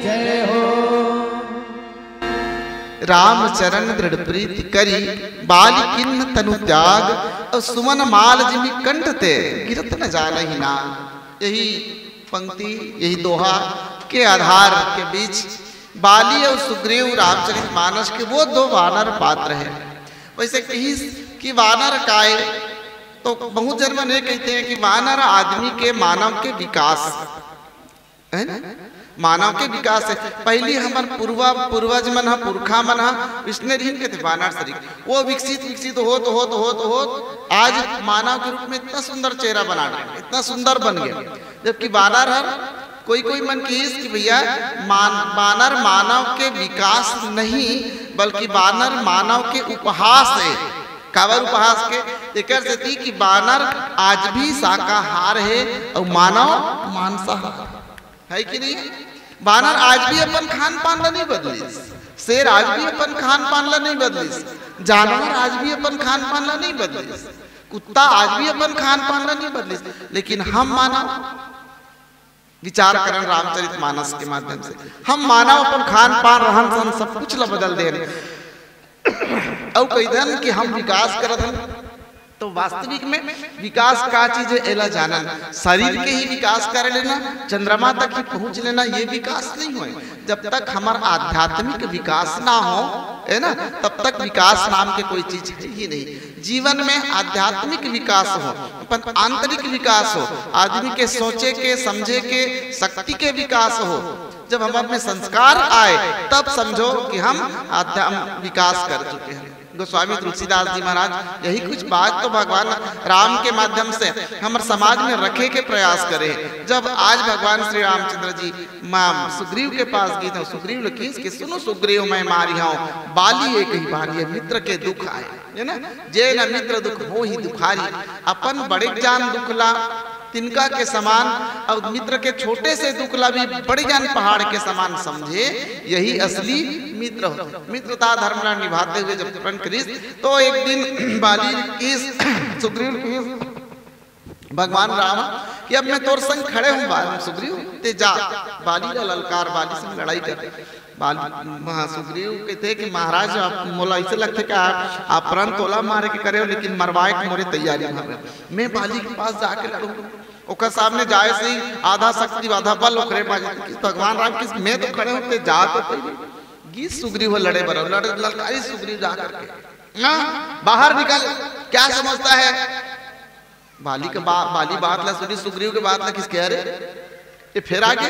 जय हो। रामचरण दृढ़ प्रीति करी, बालि कीन्ह तनु त्याग, अउ सुमन माल जिमि कंठ ते, गिरत न जानहि नाग। यही पंक्ति, यही दोहा के आधार के बीच बाली अउ सुग्रीव रामचरित मानस के वो दो वानर पात्र हे। वैसे कहिस कि वानर काय, तो बहुत जन मन ये कहते हैं कि वानर आदमी के, मानव के विकास, है ना? मानव के विकास हे। पहली हमर पूर्वा, पूर्वज मन ह, पुरखा मन ह, विष्णु रिहिन के थे वानर सरीख। वो विकसित, विकसित होत, होत, होत, होत आज मानव के रूप में इतना सुंदर चेहरा बना डाले, इतना सुंदर बन गया। जबकि वानर हर, कोई, कोई मन कहिस कि भैया, मान-, वानर मानव के विकास नहीं, बल्कि वानर मानव के उपहास हे। काबर उपहास के? एकर सेती कि वानर आज भी शाकाहार हे अउ मानव मांसाहार। है कि नहीं? बानर आज भी अपन खान पान ला नहीं बदलिस, शेर आज भी अपन खान पान ला नहीं बदलिस, जानवर आज भी अपन खान पान ला नहीं बदलिस, कुत्ता आज भी अपन खान पान ला नहीं बदलिस, लेकिन हम मानव विचार करन रामचरित मानस के माध्यम से, हम मानव अपन खान पान, रहन सहन, सब कुछ ला बदल देन। अउ कहिथन कि हम विकास करत हन, तो वास्तविक में विकास का चीज है, एला जानन। शरीर के ही विकास कर लेना, चंद्रमा तक ही पहुंच लेना, ये विकास नहीं होय। जब तक हमर आध्यात्मिक विकास ना हो, है ना, तब तक विकास नाम के कोई चीज है ही नहीं। जीवन में आध्यात्मिक विकास हो, अपन आंतरिक विकास हो, आदमी के सोचे के, समझे के, शक्ति के विकास हो। जब हमारे में संस्कार आए, तब समझो कि हम आध्यात्म विकास कर चुके हैं। गोस्वामी तुलसीदास जी महाराज यही कुछ बात तो भगवान राम के माध्यम से हमर समाज में रखे के प्रयास करे। जब आज भगवान श्री रामचंद्र जी माम सुग्रीव के पास गिस, तो सुग्रीव ल किहिस कि सुनो सुग्रीव, मैं मारिहंव बाली एक ही बारी, ये मित्र के दुख आय, है ना, जे न मित्र दुख होही दुखारी। अपन बड़े जान दुख ला तिनका के समान, अउ मित्र के छोटे से दुख ला भी बड़े जान पहाड़ के समान समझे, यही असली मित्र होथे। मित्रता धर्म ला निभाते हुए जब प्रण करिस, तो एक दिन बाली किहिस, सुग्रीव किहिस भगवान राम कि अब मैं तोर संग खड़े हूं बा-, सुग्रीव, ते जा, बाली ला ललकार, बाली संग लड़ाई कर। बाली, हाँ, सुग्रीव कहिथे कि महाराज, आप, मोला ऐसे लगथे कि आप, आप प्रण तोला मारे के करे हो, लेकिन मरवाए के मोरे तैयारी में हवे। मैं बाली के पास जाके लड़ूं, ओकर सामने जाए से ही आधा शक्ति, आधा बल ओकरे पास। कि भगवान राम किहिस, मैं तो खड़े हूं, ते जा तो पहले। गिस सुग्रीव लड़े बर, लड़े, ललकारी सुग्रीव जा करके, ना, बाहर निकल, क्या समझता है? बाली के बा-, बाली बात ला सुनिस, सुग्रीव के बात ला किहिस, अरे, ये फेर आगे,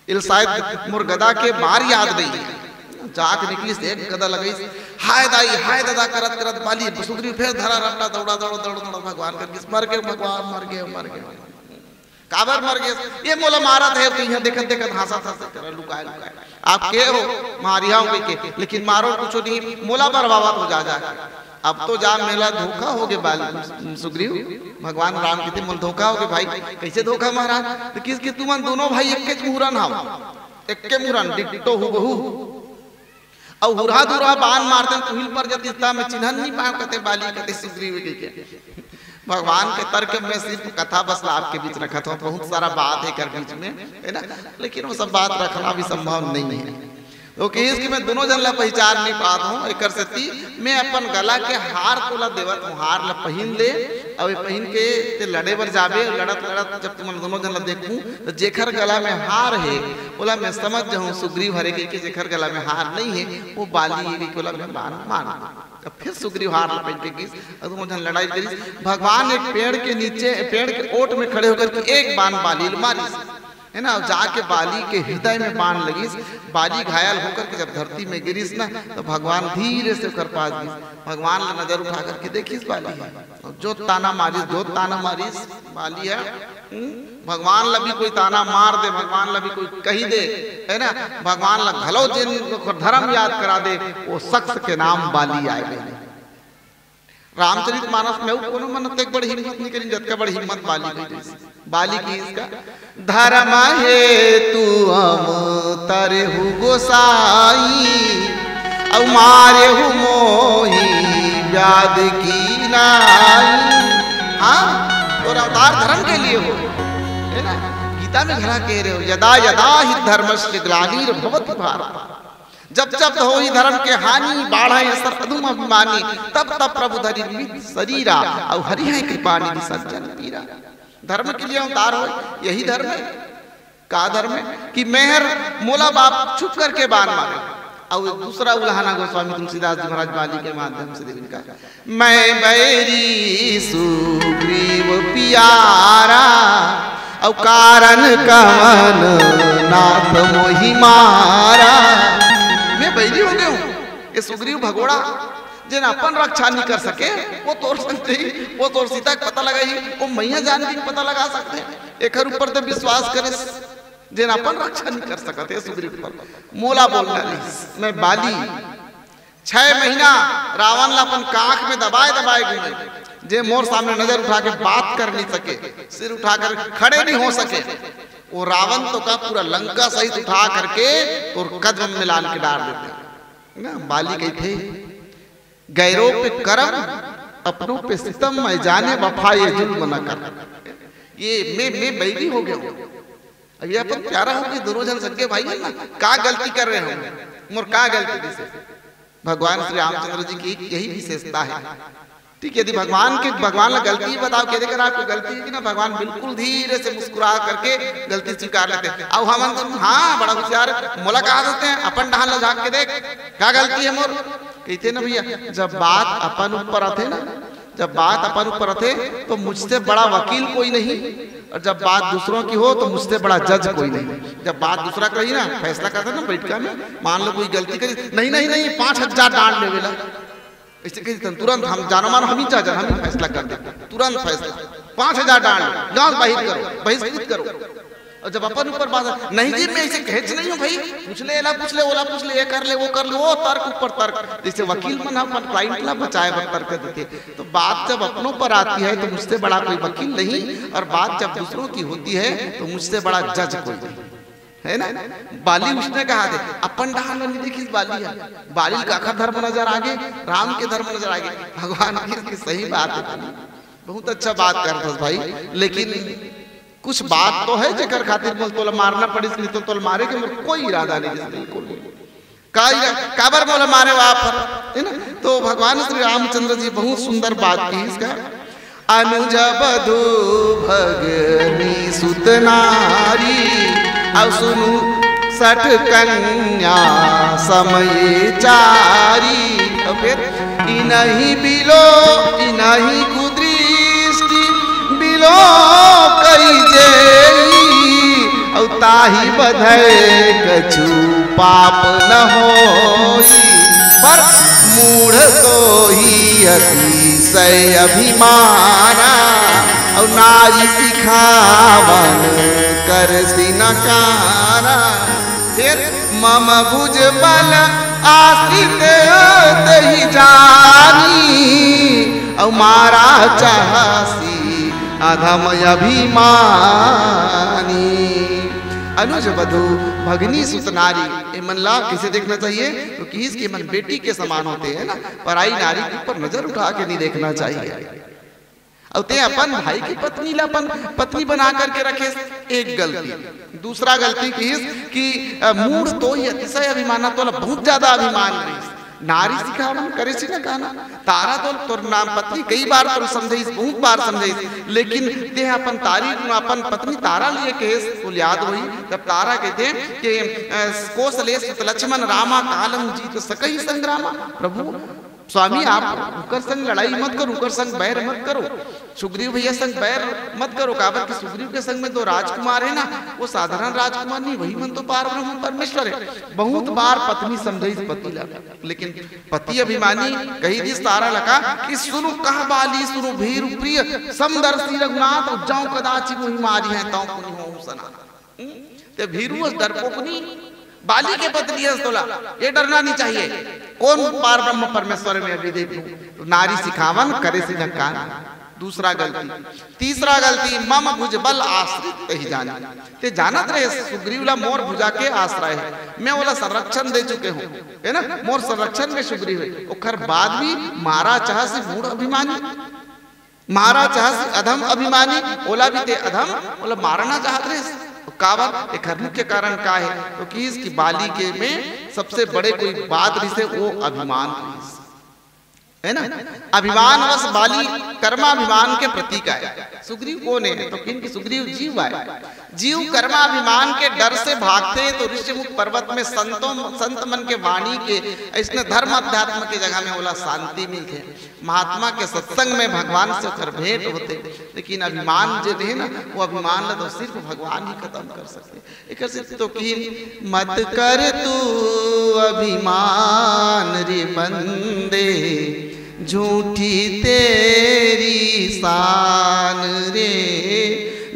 एला शायद मोर गदा के मार याद नहीं है। जाके निकलिस, एक गदा लगाइस, हाय दाई, हाय ददा करत करत बाली, सुग्रीव फेर धरा रपटा, दौड़ा, दौड़ा, दौड़ा, दौड़ा, भगवान कर गिस, मर गे भगवान, मर गे, मर गे। काबर मर गे? ये मोला मारत हे, तो इहां देखत देखत हंसत हंसत करा, लुकाए लुकाए। आप के हो? मारिहंव कहिके, लेकिन मारो कुछो नहीं, मोला बरवावत हो जा जा। अब तो जा, मेला धोखा हो गे बाल, सुग्रीव। भगवान राम कहिथे, मोला धोखा हो गे भाई। कैसे धोखा महाराज? तो किहिस कि तुमन दोनों भाई एक्केच मुहरन हव, एक्के मुहरन, डिट्टो हूबहू। अउ हुरहा दुरहा बान मारते, तुहिल पर जतिस्ता में चिन्हन नहीं पाव, कहिथे बाली, कहिथे सुग्रीव कहिके। भगवान के तर्क मैं सिर्फ कथा बस ला आपके बीच रखत हंव, बहुत सारा बात हे एकर बीच में, है ना, लेकिन वो सब बात रखना भी संभव नहीं है। तो किहिस कि मैं दोनों झन ला पहिचान नहीं पात हंव, एकर सेती मैं अपन गला के हार तोला देवत हंव, हार ला पहिन ले, अउ ये पहिन के ते लड़े बर जाबे, लड़त लड़त जब तुमन दोनों झन ला देखहूं, तो जेखर गला में हार हे, ओला मैं समझ जाहूं सुग्रीव हरे कहिके, जेखर गला में हार नहीं हे, वो बाली हे कहिके ओला मैं बान मार दूं। तब फिर सुग्रीव हार ला पहिन के गिस, अउ दोनों झन लड़ाई करिस। भगवान एक पेड़ के नीचे, पेड़ के ओट में खड़े होकर के एक बान बाली ल मारिस, है ना, जाके बाली के हृदय में बान लगिस। बाली घायल होकर के जब धरती में गिरिस ना, तो भगवान धीरे से ओकर पास गिस, भगवान ला नजर उठा करके देखिस बाली ह, अउ जो ताना मारिस, जो ताना मारिस बाली ह। हम्म? भगवान ला भी कोई ताना मार दे, भगवान ला भी कोई कही दे, है ना, भगवान ला घलो जेन ओकर धर्म याद करा दे, वो शख्स के नाम बाली आय। रामचरित मानस में अउ कोनो मन अतेक बड़ हिम्मत नहीं करिन, जतका बड़ हिम्मत बाली के करिस। बाली किहिस का, धर्म हेतु अवतरहु गोसाई, अउ मारहु मोहि व्याध की नाई। हाँ, तोर अवतार धर्म के लिए हो, है ना? गीता में घला कहे रहे हो, यदा यदा ही धर्मस्य ग्लानिर्भवति भारत, जब जब होही धर्म के हानि, बाढ़े असुर अधम अभिमानी, तब तब प्रभु धरिहैं शरीरा, अउ हरिहैं कृपा निधि सब जन पीरा। धर्म के लिए अवतार हो, यही धर्म है। का धर्म है कि मैं हर मोला बाप छुप करके बान मारे। अउ एक दूसरा उलाहना गोस्वामी तुलसीदास जी महाराज बाली के माध्यम से देवन का, मैं बैरी सुग्रीव पियारा, अउ कारण कवन नाथ मोहि मारा। मैं बैरी हो गया हूँ, ये सुग्रीव भगोड़ा, जेन अपन रक्षा नहीं कर सके, वो तोर संग जाही, वो तोर सीता के पता लगाही, वो मैया जानकी के पता लगा सकथे। एकर ऊपर तो विश्वास करे, जेन अपन रक्षा नहीं कर सकत हे सुग्रीव पर। मोला बोलना नहीं, मैं बाली। छह महीना रावण ला अपन काख में दबाए दबाए घूमे, जे मोर सामने नजर उठा के बात कर नहीं सके, सिर उठाकर खड़े नहीं हो सके, वो रावण तो का पूरा लंका सहित उठा करके तोर कदम में लान के डार देथे। ना, बाली कहिथे, गैरों पे करम, अपनों पे सितम, मैं जाने वफा ये जुल्म न कर। ये मैं, मैं बैरी हो गया हूँ। अब ये अपन प्यारा हो कि दोनों झन सगे भाई है ना, का गलती कर रहे हो, मोर का गलती? जैसे भगवान श्री रामचंद्र जी की एक यही विशेषता है। ठीक है, यदि भगवान के, भगवान ला गलती बताओ, के देख रहा कोई गलती है कि ना, भगवान बिल्कुल धीरे से मुस्कुरा करके गलती स्वीकार लेथे। अउ हमन तो, हाँ, बड़ा होशियार, मोला कहा देते हैं, अपन डहान ला झांक के देख, का गलती है मोर, कहते ना भैया। जब बात अपन ऊपर आथे ना, जब बात अपन ऊपर आथे, तो मुझसे बड़ा वकील कोई नहीं, और जब बात दूसरों की हो, तो मुझसे बड़ा जज कोई नहीं। जब बात दूसरा कही ना, फैसला करता ना बैठका में, मान लो कोई गलती करी, नहीं, नहीं, नहीं, पाँच हजार डांट लेवेला, ऐसे कही, तुरंत हम जानो मानो हम ही जज, हम ही फैसला कर दे, तुरंत फैसला, पाँच हजार डांट, गांव बाहर करो, बहिष्कृत करो। और जब अपन ऊपर बात, नहीं जी, मैं ऐसे कहेच नहीं हूँ भाई, पूछ ले, एला पूछ ले, ओला पूछ ले, ये कर ले, वो कर ले, वो तर्क ऊपर तर्क। जैसे वकील मन अपन क्लाइंट ला बचाए बर तर्क देथे, तो बात जब अपनों पर आती है तो मुझसे बड़ा कोई वकील नहीं, और बात जब दूसरों की होती है तो मुझसे बड़ा जज कोई नहीं, है ना? बाली उसने कहा थे, अपन डहान ला नहीं देखिस बाली है, बाली का आखा धर्म नजर आगे, राम के धर्म नजर आगे, भगवान की, की सही बात है। बहुत अच्छा बात कर था भाई, लेकिन कुछ बात तो है जेकर खातिर बोल तोला मारना पड़िस, नहीं तो तोला मारे के मोर कोई इरादा नहीं, बिल्कुल। का इरा-, काबर मोला मारे वापर, है ना? तो भगवान श्री रामचंद्र जी बहुत सुंदर बात की इसका, अनुज बधु भगनी सुत नारी, अब सुनु सठ कन्या समय चारी। और फिर इनही बिलो, इनही कुदृष्टि बिलो कई जेई, और ताही बधय कछु पाप न होई। पर मूढ़ तो ही अतिशय अभिमाना, और नारी सिखावन कर सिनकारा। फिर मम भुज बल आश्रित तहि जानी, और मारा चाहसी अधम अभिमानी। अनुज बधु भगनी सुत नारी, ए मन ला कैसे देखना चाहिए? तो किहिस के मन बेटी के समान होते हैं ना, पराई नारी के ऊपर नजर उठा के नहीं देखना चाहिए। और ते अपन भाई की पत्नी ला अपन पत्नी बना करके रखे, एक गलती। दूसरा गलती किहिस कि, अ, मूढ़ तो ही अतिशय अभिमाना, तोला बहुत ज्यादा अभिमान रहिस। नारी सिखावन करे सिनकारा। तारा तो तोर नाम पत्नी कई बार तोर समझाइस, बहुत बार समझाइस, लेकिन ते अपन तारी, अपन पत्नी तारा लिए कहेस, तो याद होही जब तारा कहते कि, अ, कोसले सुत लक्ष्मण रामा कालहु जीत सकहि संग्रामा। प्रभु स्वामी, आप उकर संग लड़ाई मत करो, उकर संग बैर मत करो, सुग्रीव भैया संग बैर मत करो, काबर कि सुग्रीव के संग में दो राजकुमार है ना, वो साधारण राजकुमार नहीं, वही मन तो पार ब्रह्म परमेश्वर है। बहुत बार पत्नी समझाइस पति ला, लेकिन पति अभिमानी कही दिस तारा लका कि सुनु कह बाली सुनु भीरु प्रिय, समदर्शी रघुनाथ, जौ कदाचि मोहि मारिहैं तौ पुनि होहु सना। हम्म? ते भीरु अस डरपोकनी, बाली के पत्नी अस तोला, ये डरना नहीं चाहिए। कौन पार ब्रह्म परमेश्वर में अभी देख लूं? तो नारी सिखावन करे सिनकारा। दूसरा गलती। तीसरा गलती, मम भुज बल आश्रित तहि जानी। ते जानत रहे सुग्रीव ला मोर भुजा के आश्रय है, मैं ओला संरक्षण दे चुके हूँ, है ना, मोर संरक्षण में सुग्रीव है, ओखर बाद भी मारा चाहसी मूढ़ अभिमानी। मारा चाहसी अधम अभिमानी, ओला भी ते अधम, ओला मारना चाहत रहे। तो काबर, एकर मुख्य कारण का है? तो किहिस कि बाली के में सबसे बड़े कोई बात रिहिसे, वो अभिमान रिहिस, है ना? अभिमान वश बाली कर्माभिमान के प्रतीक आय। सुग्रीव कौन है? तो किहिन कि सुग्रीव जीव आय। जीव कर्माभिमान के डर से भागथे, तो ऋषिमुख पर्वत में संतों, संत मन के वाणी के, इसने धर्म अध्यात्म के जगह में ओला शांति मिलथे। महात्मा के सत्संग में भगवान से ओकर भेंट होथे, लेकिन अभिमान जे रहे ना, वो अभिमान ला तो सिर्फ भगवान ही खत्म कर सकथे। एकर से तो किहिन, मत कर तू अभिमान रे बंदे, झूठी तेरी शान रे,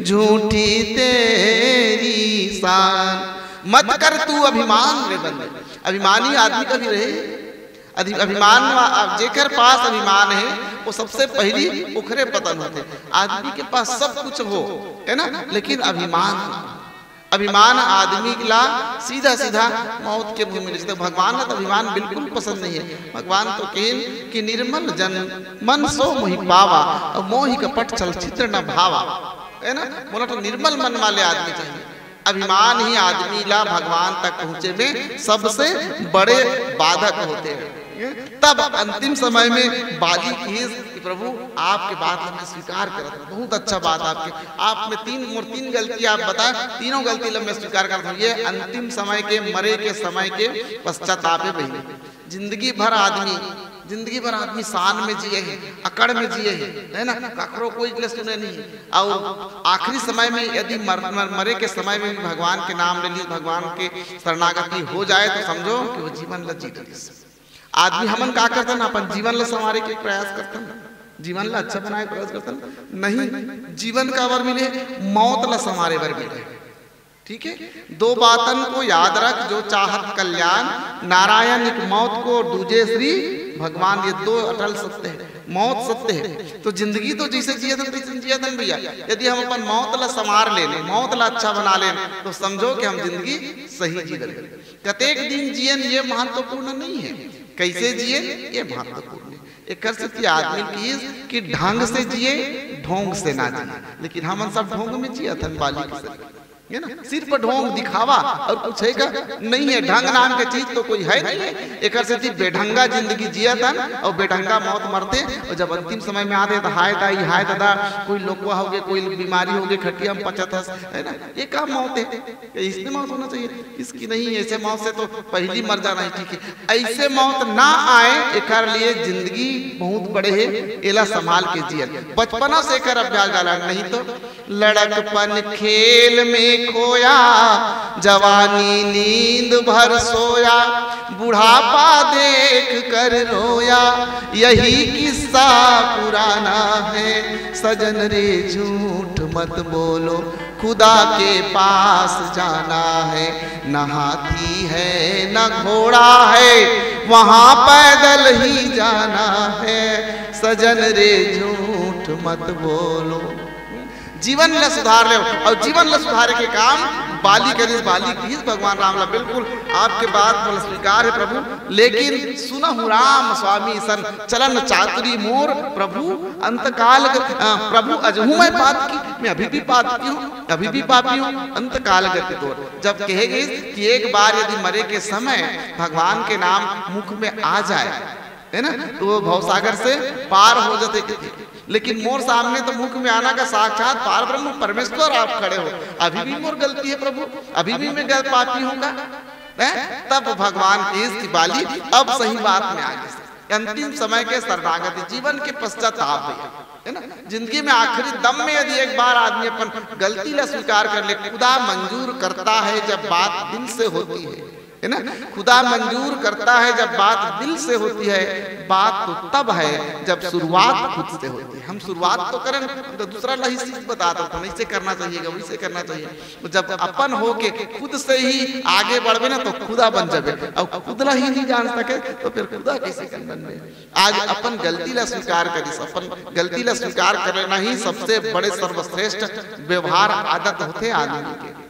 झूठी तेरी शान। मत कर तू अभिमान रे बंदे। अभिमानी आदमी कभी रहे? अधि-, अभिमान वा-, अब जेकर पास अभिमान है, वो सबसे पहली ओखरे पतन होथे। आदमी के पास सब कुछ हो, है ना, लेकिन अभिमान, अभिमान आदमी ला सीधा सीधा मौत के मुंह में ले जाथे। भगवान ला तो अभिमान बिल्कुल पसंद नहीं है। भगवान तो कहिन कि निर्मल जन मन सो मोहि पावा, और मोहि कपट छल छिद्र न भावा, है ना, मोला तो निर्मल मन वाले आदमी चाहिए। अभिमान ही आदमी ला भगवान तक पहुंचे में सबसे बड़े बाधक होथे। तब अंतिम समय में बाली किहिस कि प्रभु, आपके बात ला मैं स्वीकार करत हूँ, बहुत अच्छा बात आपके, आप में तीन, मोर तीन गलती आप बताए, तीनों गलती ला मैं स्वीकार करत हूँ। ये अंतिम समय के, मरे के समय के पश्चाताप हे बहिनी। जिंदगी भर आदमी, जिंदगी भर आदमी शान में जिए हे, अकड़ में जिए हे, है ना, ककरो कोई ले सुने नहीं। और आखिरी समय में यदि मर, मर, मरे के समय में भी भगवान के नाम ले ली, भगवान के शरणागति हो जाए, तो समझो कि वो जीवन ला जी डरिस। आदमी हमन का करथन, अपन जीवन ला संवारे के प्रयास करथन, जीवन ला अच्छा बनाए के प्रयास करथन। नहीं, जीवन काबर मिले? मौत ला संवारे बर मिले। ठीक है, दो बातन को याद रख, जो चाहत कल्याण, नारायण एक मौत को और दूजे श्री भगवान, ये दो अटल सत्य है। मौत सत्य है, तो जिंदगी तो जैसे जियत हन तैसे जियत हन भैया। यदि हम अपन मौत ला संवार लेन, मौत ला अच्छा बना लेन, तो समझो कि हम जिंदगी सही जी लेन। कतेक दिन जियन ये महत्वपूर्ण नहीं है, कैसे जियन ये महत्वपूर्ण है। एकर सेती आदमी किहिस कि ढंग से जिए, ढोंग से ना जिए, लेकिन हमन सब ढोंग में जियत हन, बाली के सरीर, है ना, सिर्फ ढोंग दिखावा और कुछ है का? नहीं है। ढंग नाम के चीज तो कोई है नहीं है। एकर सेती बेढंगा जिंदगी जियत हन और बेढंगा मौत मरथे। और जब अंतिम समय में आथे तो हाय दाई, हाय दादा, कोई लोकवा होगे, कोई बीमारी होगे, खटिया में पचत हस, है ना, ये का मौत है? ये इसने मौत होना चाहिए, इसकी नहीं। ऐसे मौत से तो पहली मर जाना ही ठीक है। ऐसे मौत ना आए, एकर लिए जिंदगी बहुत बड़े है, एला संभाल के जियन। बचपना से एकर अभ्यास डाला, नहीं तो लड़कपन खेल में खोया, जवानी नींद भर सोया, बुढ़ापा देख कर रोया, यही किस्सा पुराना है। सजन रे झूठ मत बोलो, खुदा के पास जाना है। न हाथी है न घोड़ा है, वहाँ पैदल ही जाना है। सजन रे झूठ मत बोलो। जीवन ला सुधार लेव, और जीवन ला सुधारे के काम बाली करिस। बाली किहिस भगवान राम ला, बिल्कुल आपके बात मोला स्वीकार है प्रभु, लेकिन सुनहु राम स्वामी सन, चलन चातुरी मोर प्रभु अंतकाल कर, अ, प्रभु अजहू मैं पातकी, मैं अभी भी पातकी हूँ, अभी भी पापी हूँ, अंतकाल गति तोर। जब कहे गइस कि एक बार यदि मरे के समय भगवान के नाम मुख में आ जाए, है ना, तो वो भवसागर से पार हो जाथे कथे। लेकिन मोर सामने तो मुख में आना का साक्षात पार ब्रह्म परमेश्वर आप खड़े हो, अभी भी मोर गलती है प्रभु, अभी भी मैं गल पापी हूँ का? हैं? तब भगवान किहिस कि बाली, अब सही बात में आ गइस। अंतिम समय के शरणागति, जीवन के पश्चाताप भैया, है ना? जिंदगी में आखिरी दम में यदि एक बार आदमी अपन गलती ला स्वीकार कर ले, खुदा मंजूर करता है जब बात दिल से होती है, है ना? खुदा मंजूर करता है जब बात दिल से होती है। बात तो तब है जब शुरुआत खुद से होती है। हम शुरुआत तो करें तो दूसरा ला ही चीज बता देते हैं, ऐसे करना चाहिए, वैसे करना चाहिए। तो जब अपन हो के खुद से ही आगे बढ़बे ना, तो खुदा बन जाबे, और खुद ला ही नहीं जान सके तो फिर खुदा कैसे कर बनबे? आज अपन गलती ला स्वीकार करिस, अपन गलती ला स्वीकार कर लेना ही सबसे बड़े सर्वश्रेष्ठ व्यवहार आदत होथे आदमी के।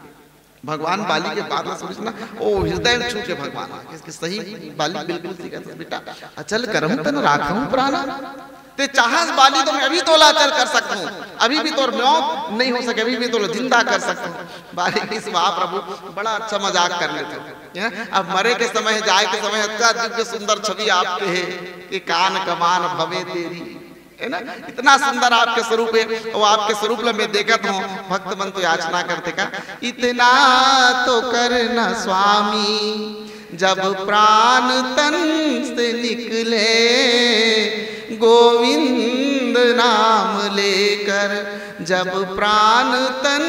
भगवान बाली के बात ला सुनिस ना, ओ हृदय में छू के भगवान आ गए कि सही बाली बिल्कुल ठीक है। तो बेटा, अचल करहूं तन राखहूं प्राणा। ते चाहस बाली तो मैं अभी तोला अचल कर सकता हूँ, अभी भी तोर मौत नहीं हो सके, अभी भी तोला जिंदा कर सकता हूँ। बाली किहिस, वाह प्रभु, बड़ा अच्छा मजाक कर लेते हो। हैं? अब मरे के समय, जाए के समय अतका दिव्य सुंदर छवि आपके है कि कान कमान भवे तेरी, है ना? इतना सुंदर आपके स्वरूप है, वो आपके स्वरूप ला मैं देखत हूँ, भक्त मन तो याचना करते का, इतना तो करना स्वामी, जब प्राण तन से निकले, गोविंद नाम लेकर जब प्राण तन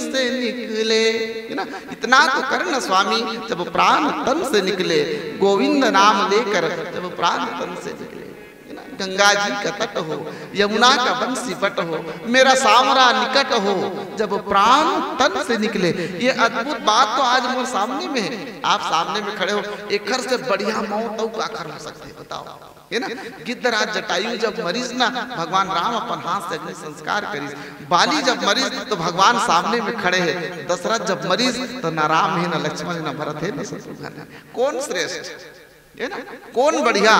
से निकले, है ना? इतना तो करना स्वामी, जब प्राण तन से निकले, गोविंद नाम लेकर जब प्राण तन से निकले, है ना? गंगा जी का तट हो, यमुना का बंसी बट हो, मेरा सांवरा निकट हो, जब प्राण तन से निकले। ये अद्भुत बात तो आज मोर सामने में है, आप सामने में खड़े हो। एकर से बढ़िया मौत अउ काखर हो सकथे, बताओ, है ना? गिद्धराज जटायु जब मरिस ना, भगवान राम अपन हाथ से अग्नि संस्कार करिस। बाली जब मरिस तो भगवान सामने में खड़े है। दशरथ जब मरिस तो ना राम है, ना लक्ष्मण है, ना भरत है, ना शत्रुघ्न है। कौन श्रेष्ठ, है ना? कौन बढ़िया?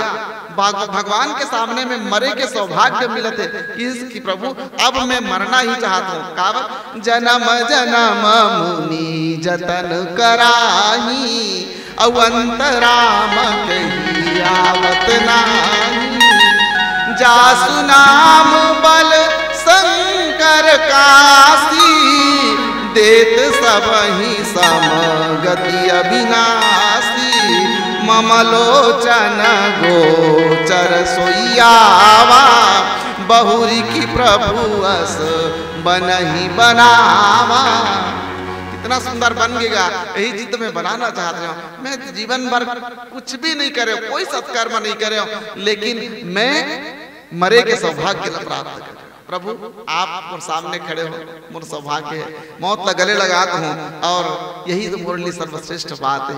भग-, भगवान के सामने में मरे के सौभाग्य मिलत है कि, कि प्रभु, अब मैं मरना ही चाहत हूँ। काबर? जनम जनम मुनि जतन कराही, अउ अंत राम कही आवत नाही। जासु नाम बल शंकर काशी, देत सबहि समगति अविनाशी। मम लोचन गोचर सोई आवा, बहुरी की प्रभु अस बनहि बनावा। कितना सुंदर बन गया। यही चीज तो मैं बनाना चाहत हूँ। मैं जीवन भर कुछ भी नहीं करे, कोई सत्कर्म नहीं करे, लेकिन मैं मरे के सौभाग्य ला प्राप्त कर। प्रभु, आप मोर सामने खड़े हो, मोर सौभाग्य है, मौत ला गले लगात हूँ, और यही तो मोर लिए सर्वश्रेष्ठ बात है।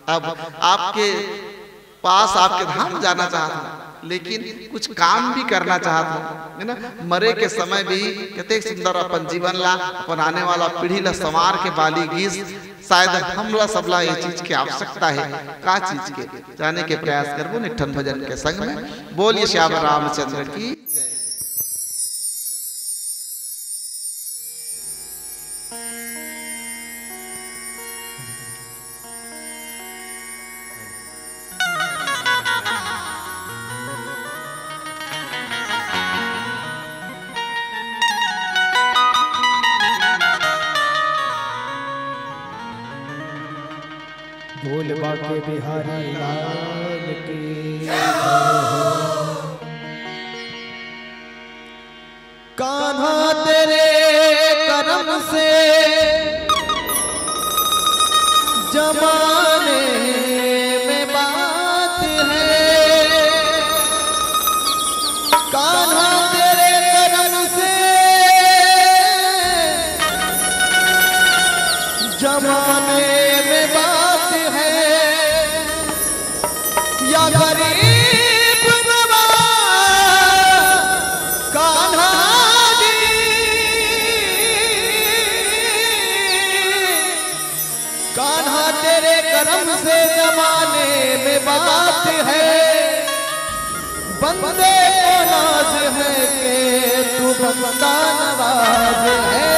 अब आपके पास, आपके धाम जाना चाहत हूँ, लेकिन कुछ काम भी करना चाहत हूँ, है ना? मरे के समय भी कतेक सुंदर अपन जीवन ला, अपन आने वाला पीढ़ी ला संवार के बाली गीस। शायद हमला सबला ये चीज के आवश्यकता है। का चीज के? जाने के प्रयास करबो निठन भजन के संग में। बोलिए श्याम रामचंद्र की। भोले बाके बिहारी लाल की जय हो। कान्हा तेरे करम से जमाने में बात है। कान्हा तेरे करम से जमाने में बात है। या गरीब गवा कान्हा जी, कान्हा तेरे करम से जमाने में बात है। बंदे को नाज है कि तू बंदा नवाज है।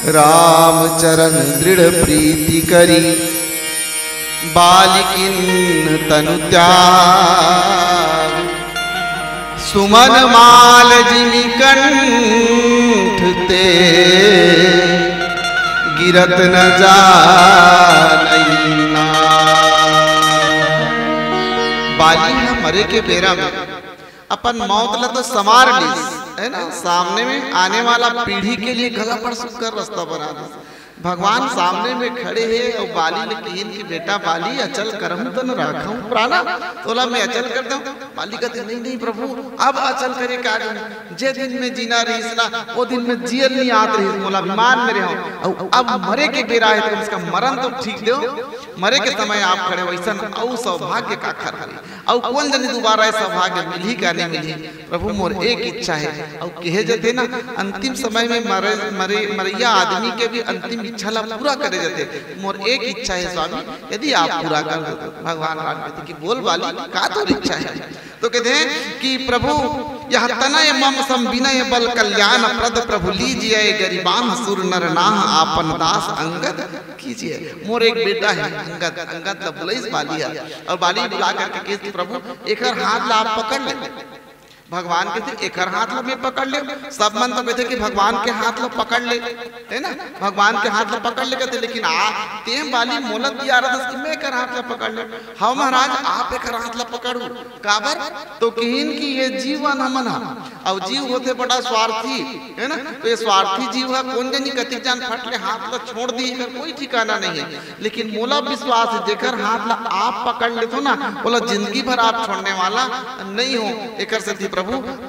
रामचरण दृढ़ प्रीति करी, बालिकिन तनु त्याग। सुमन माल जिमि कंठ ते, गिरत न जानइ नाग। बाली ह मरे के बेरा में अपन मौत ला तो संवार लीस, है ना, सामने में आने वाला पीढ़ी के लिए घला बड़ सुंदर रास्ता बना दीस। भगवान सामने में खड़े हे अउ बाली ले किहिन कि बेटा बाली, अचल करहूं तन राखहूं प्राणा, तोला मैं अचल कर दूं। बाली कहते, नहीं नहीं प्रभु, अब अचल करे का दिन, जे दिन में जीना रहिस ना, वो दिन में जियल नहीं आत रहिस, मोला अभिमान में रहूं। अउ अब मरे के बेरा हे, तो कम से कम मरण तो ठीक दो, मरे के समय आप खड़े, वैसन अउ सौभाग्य काखर होही। अउ कोन जनी दुबारा ये सौभाग्य मिलही का नहीं मिलही? प्रभु, मोर एक इच्छा हे। अउ कहे जथे ना, अंतिम समय में मरे, मरे, मरइया आदमी के भी अंतिम इच्छा ला पूरा करे जथे। मोर एक इच्छा हे स्वामी, यदि आप पूरा कर दो तो। भगवान राम कहते कि बोल बाली, का तोर इच्छा हे? तो कहते हैं कि प्रभु, यह तनय मम सम विनय बल कल्याण प्रद प्रभु लीजिए, गरीबान सुर नर नाह आपन दास अंगद कीजिए। मोर एक बेटा हे अंगद, अंगद ला बुलाइस बाली ह, अउ बाली बुला करके कहिस कि प्रभु, एकर हाथ ला आप पकड़ ले। भगवान कहते, एकर हाथ ला मैं पकड़ ले। सब मन तो कहते कि भगवान के हाथ ला पकड़ ले, है ना, भगवान के हाथ ला पकड़ ले कहते, लेकिन आ, तें बाली मोला तियारत हस कि मैं एकर हाथ ला पकड़ ले। हाँ महाराज, आप एकर हाथ ला पकड़ू। काबर? तो किहिन कि ये जीव अन हमन हा, अउ जीव होथे बड़ा स्वार्थी, है ना? तो ये स्वार्थी जीव ह कोन जनी कतिक जान फट ले हाथ ला छोड़ दी, एकर कोई ठिकाना नहीं है। लेकिन मोला विश्वास हे, जेकर हाथ ला आप पकड़ लेथो ना, ओला जिंदगी भर आप छोड़ने वाला नहीं हो। एकर सेती प्रभु,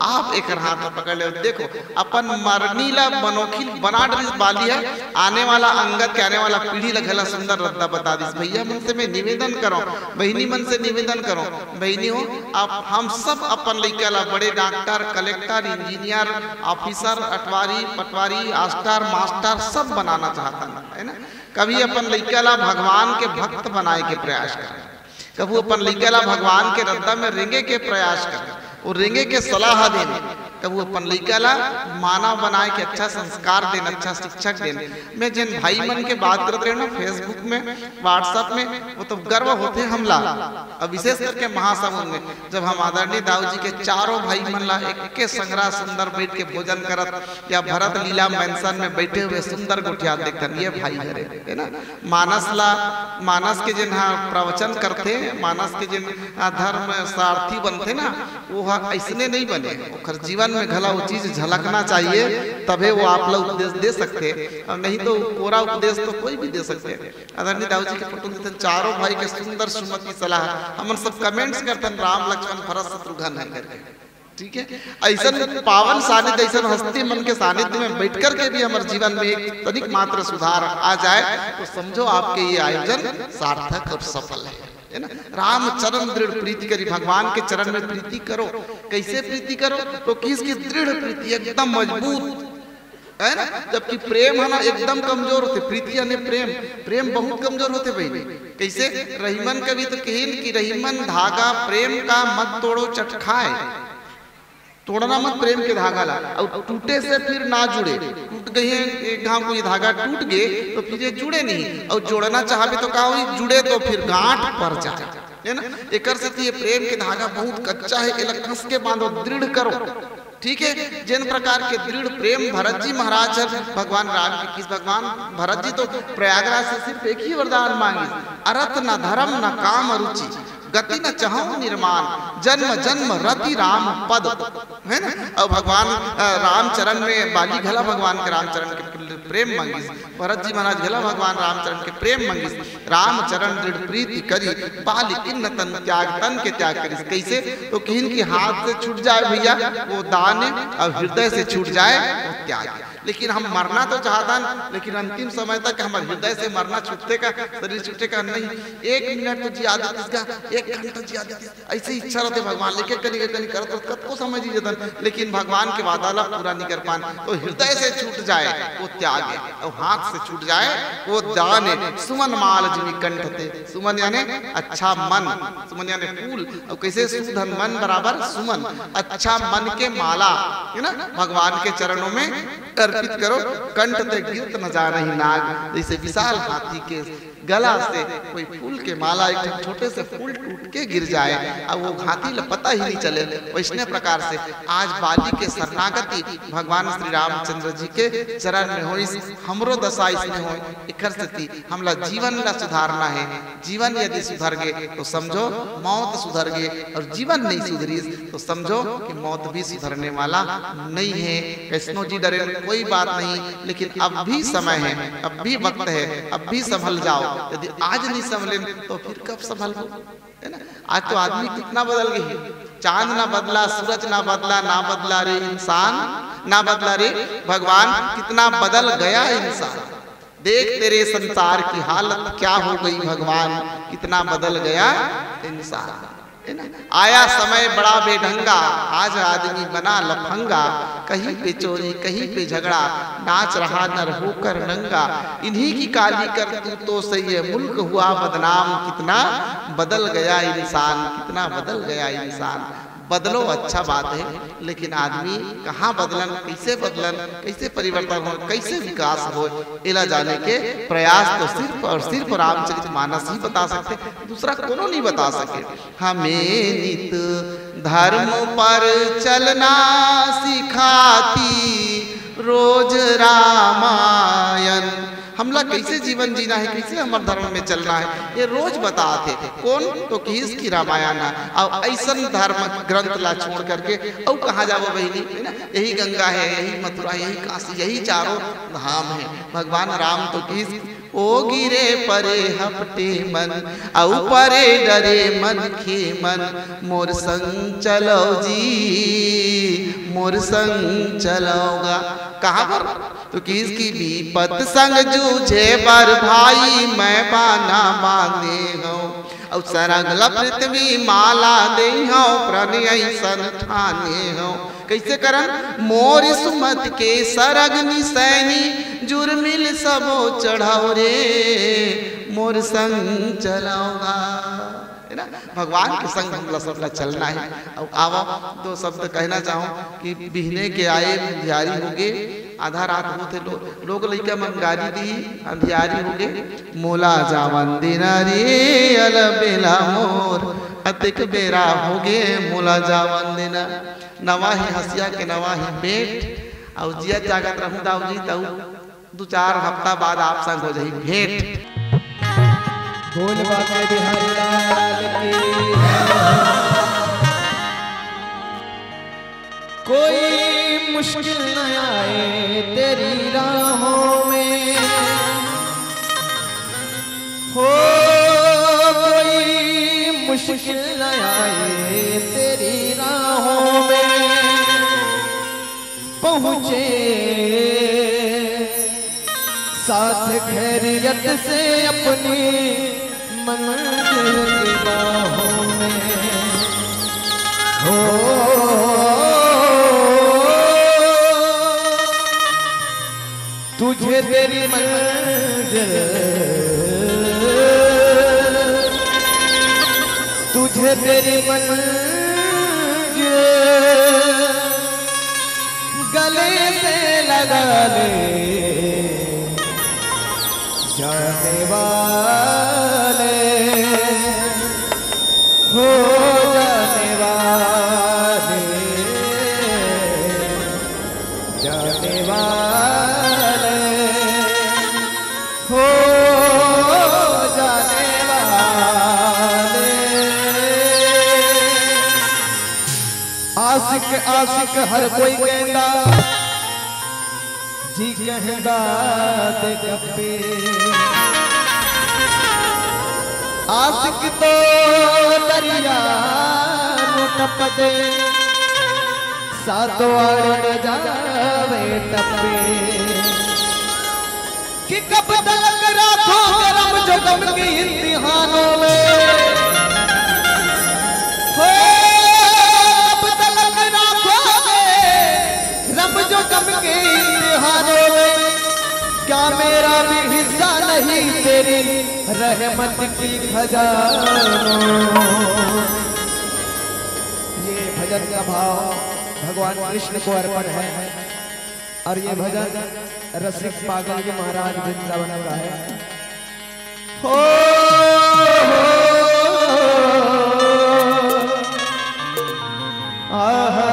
आप एकर हाथ ला पकड़ ले। देखो, अपन मरनी ला मनोखी बना डरिस बाली ह, आने वाला अंगद के, आने वाला पीढ़ी ला घला सुंदर रद्दा बता दिस। भैया मन से मैं निवेदन करो, बहिनी मन से निवेदन करो, बहिनी हो, आप हम सब अपन लइका ला बड़े डॉक्टर, कलेक्टर, इंजीनियर, ऑफिसर, अटवारी, पटवारी, आस्टर, मास्टर सब बनाना चाहता है ना। कभी अपन लइका ला भगवान के भक्त बनाए के प्रयास कर, कभू अपन लइका ला भगवान के रद्दा में रेंगे के प्रयास कर, वो रेंगे के सलाह देन, कभू अपन लइका ला मानव बनाए के अच्छा संस्कार देन, अच्छा शिक्षक देन। मैं जिन भाई मन के बात करत रहे ना Facebook में, WhatsApp में, वो तो गर्व होथे हमला। अब विशेष करके महासमुंद में जब हम आदरणीय दाऊ जी के चारों भाई मन ला एक के संगरा सुंदर बैठ के भोजन करत या भरत लीला मैंसन में बैठे हुए सुंदर गोठियात देखथन, ये भाई हरे, है ना? मानस ला, मानस के जेन हा प्रवचन करथे, मानस के जेन, आ, धर्म सारथी बनथे ना, वो हा अइसने नहीं बने। ओखर जीवन में घला वो चीज झलकना चाहिए, तभे वो आप ला उपदेश दे सकथे। अउ नहीं तो कोरा उपदेश तो कोई भी दे सकथे। आदरणीय दाऊ जी के फोटो देथन, चारों भाई के सुंदर सुमति सलाह। हमन सब कमेंट्स करथन, राम लक्ष्मण भरत शत्रुघ्न है करके। ठीक है, अइसन पावन सानिध्य, अइसन हस्ती मन के सानिध्य में बैठ करके भी हमर जीवन में एक तनिक मात्र सुधार आ जाए, तो समझो आपके ये आयोजन सार्थक और सफल है, है ना? राम चरण दृढ़ प्रीति करी, भगवान के चरण में प्रीति करो। कैसे प्रीति करो? तो किहिस कि दृढ़ प्रीति, एकदम मजबूत, है ना? जबकि प्रेम है ना, एकदम कमजोर होथे। प्रीति यानी प्रेम, प्रेम बहुत कमजोर होथे भाई। कैसे? रहीमन कवि तो किहिन कि रहीमन धागा प्रेम का मत तोड़ो चटखाए, तोड़ना मत प्रेम के धागा ला, अउ टूटे से फिर ना जुड़े। टूट गई है एक घाव कोई धागा टूट गए तो फिर ये जुड़े नहीं, अउ जोड़ना चाहबे तो का होई? जुड़े तो फिर गांठ पड़ जाए, है ना? एकर सेती ये प्रेम के धागा बहुत कच्चा है, एला कस के बांधो, दृढ़ करो। ठीक है, जिन प्रकार के दृढ़ प्रेम भरत जी महाराज हर भगवान राम के किहिस, भगवान भरत जी तो प्रयागराज से सिर्फ एक ही वरदान मांगिस, अरथ न धर्म न काम रुचि, गति न चहौ निर्माण, जन्म जन्म रति राम पद, है ना? अउ भगवान, अ, रामचरण में बाली घला भगवान के रामचरण के प्रेम मांगिस, भरत जी महाराज घला भगवान रामचरण के प्रेम मांगिस, रामचरण दृढ़ प्रीति करी, बाली किन्न तन त्याग, तन के त्याग करिस। कैसे? तो किहिन कि हाथ से छूट जाए भैया वो दान, अउ हृदय से छूट जाए वो त्याग। लेकिन हम मरना तो चाहतन, लेकिन अंतिम समय तक हमर हृदय से मरना छूटथे का, शरीर छूटे का नहीं। एक मिनट तो जिया देतिस का, एक घंटा जिया देतिस, ऐसे इच्छा रहते भगवान, लेकिन कनी कनी करत करत कतको समय जी जतन, लेकिन भगवान के वादा ला पूरा नहीं कर पान। तो हृदय से छूट जाए वो त्याग है, और हाथ से छूट जाए वो दान है। सुमन माल जिमि कंठ ते, सुमन यानी अच्छा मन, सुमन यानी फूल, और कैसे सुधन मन बराबर सुमन, अच्छा मन के माला, है ना, भगवान के चरणों में अर्पित करो, कंठ ते गिरत न जानहि नाग। जैसे विशाल हाथी के गला से कोई फूल के माला, एक ठन छोटे से फूल टूट के गिर जाए, अब वो हाथी ला पता ही नहीं चले, वैसने प्रकार से आज बाली के शरणागति भगवान श्री रामचंद्र जी के चरण में होइस, हमरो दशा इसने होय। एकर सेती हमला जीवन ला सुधारना हे। जीवन यदि सुधर गे तो समझो मौत सुधर गे, और जीवन नहीं सुधरिस तो समझो कि मौत भी सुधरने वाला नहीं हे। कैसनो जी डरेन, कोई बात नहीं, लेकिन अब भी समय हे, अब भी वक्त हे, अब भी संभल जाओ। यदि आज नहीं संभलेन तो फिर कब संभलबो? है ना? आज तो आदमी कितना बदल गए हे। चांद ना बदला, सूरज ना बदला, ना बदला रे इंसान, ना बदला रे भगवान, कितना बदल गया इंसान। देख तेरे संसार की हालत क्या हो गई भगवान, कितना बदल गया इंसान। है ना? आया समय बड़ा बेढंगा, आज आदमी बना लफंगा। कहीं पे चोरी, कहीं पे झगड़ा, नाच रहा नर होकर नंगा। इन्हीं की काली करतूतों से ये मुल्क हुआ बदनाम। कितना बदल गया इंसान, कितना बदल गया इंसान। बदलो, अच्छा बात हे, लेकिन आदमी कहाँ बदलन, कैसे बदलन, कैसे परिवर्तन हो, कैसे विकास हो, एला जाने के प्रयास तो सिर्फ और सिर्फ रामचरित मानस ही बता सकथे, दूसरा कोनो नहीं बता सके। हमें नित धर्म पर चलना सिखाती रोज रामायण। हमला कैसे जीवन जीना हे, कैसे हमर धर्म में चलना हे, ये रोज बतात हे। कोन? तो किहिस कि रामायण हे। अउ अइसन धर्म ग्रंथ ला छोड़ करके अउ कहाँ जाबो बहिनी, है ना? यही गंगा हे, यही मथुरा, यही काशी, यही चारों धाम हे। भगवान राम तो किहिस, ओ गिरे परे हपटे मन, अउ परे डरे मन खे मन, मोर संग चलो जी, मोर संग चलो गा। कहाँ पर? तो किहिस कि बिपत संग जूझे बर भाई, मैं बाना बांधे हंव, अउ सरग ल पृथ्वी माला दे हंव, प्रण अइसन ठाने हंव। कैसे करन? मोर सुमत के सरग निसैनी, जुर्मिल सबो चढ़व रे, मोर संग चलो गा। है ना? भगवान के संग हमला सबला चलना हे। अउ आवा, दो शब्द कहना चाहूँ कि बिहने के आए अंधियारी होगे, आधा रात होथे, लो-, लोग लइका मन गारी दी, अंधियारी होगे, मोला जावन देना रे अलबेला मोर, अतेक बेरा होगे, मोला जावन देना। नवा ही हंसिया के नवा ही बेंट, अउ जियत जागत रहूं दाऊ जी, तऊ दू चार हफ्ता बाद आप संग हो जाही भेंट। बोल बांके बिहारी लाल की। कोई मुश्किल न आए तेरी राहों में, हो कोई मुश्किल न आए तेरी राहों में। पहुँचे साथ खैरियत से अपनी मंजिल की बाहों में। हो तुझे तेरी मंजिल, तुझे तेरी मंजिल गले से लगा ले जाने वाले, हो जाने वाले, जाने वाले, हो जाने वाले। आशिक आशिक हर कोई कहंदा, जी कहंदा ते कपे। आशिक तो दरिया नू टपदे, सातों आड़े न जावे टपे। कि कब तलक राखोगे रब जो गम के इम्तिहानों में, हो, कब तलक राखोगे रब जो गम के इम्तिहानों में। क्या मेरा भी हिस्सा नहीं तेरी रहमत की खजानों? ये भजन का भाव भगवान कृष्ण को अर्पण है। और ये भजन रसिक पागल जी महाराज वृंदावन का है। हो, आहा।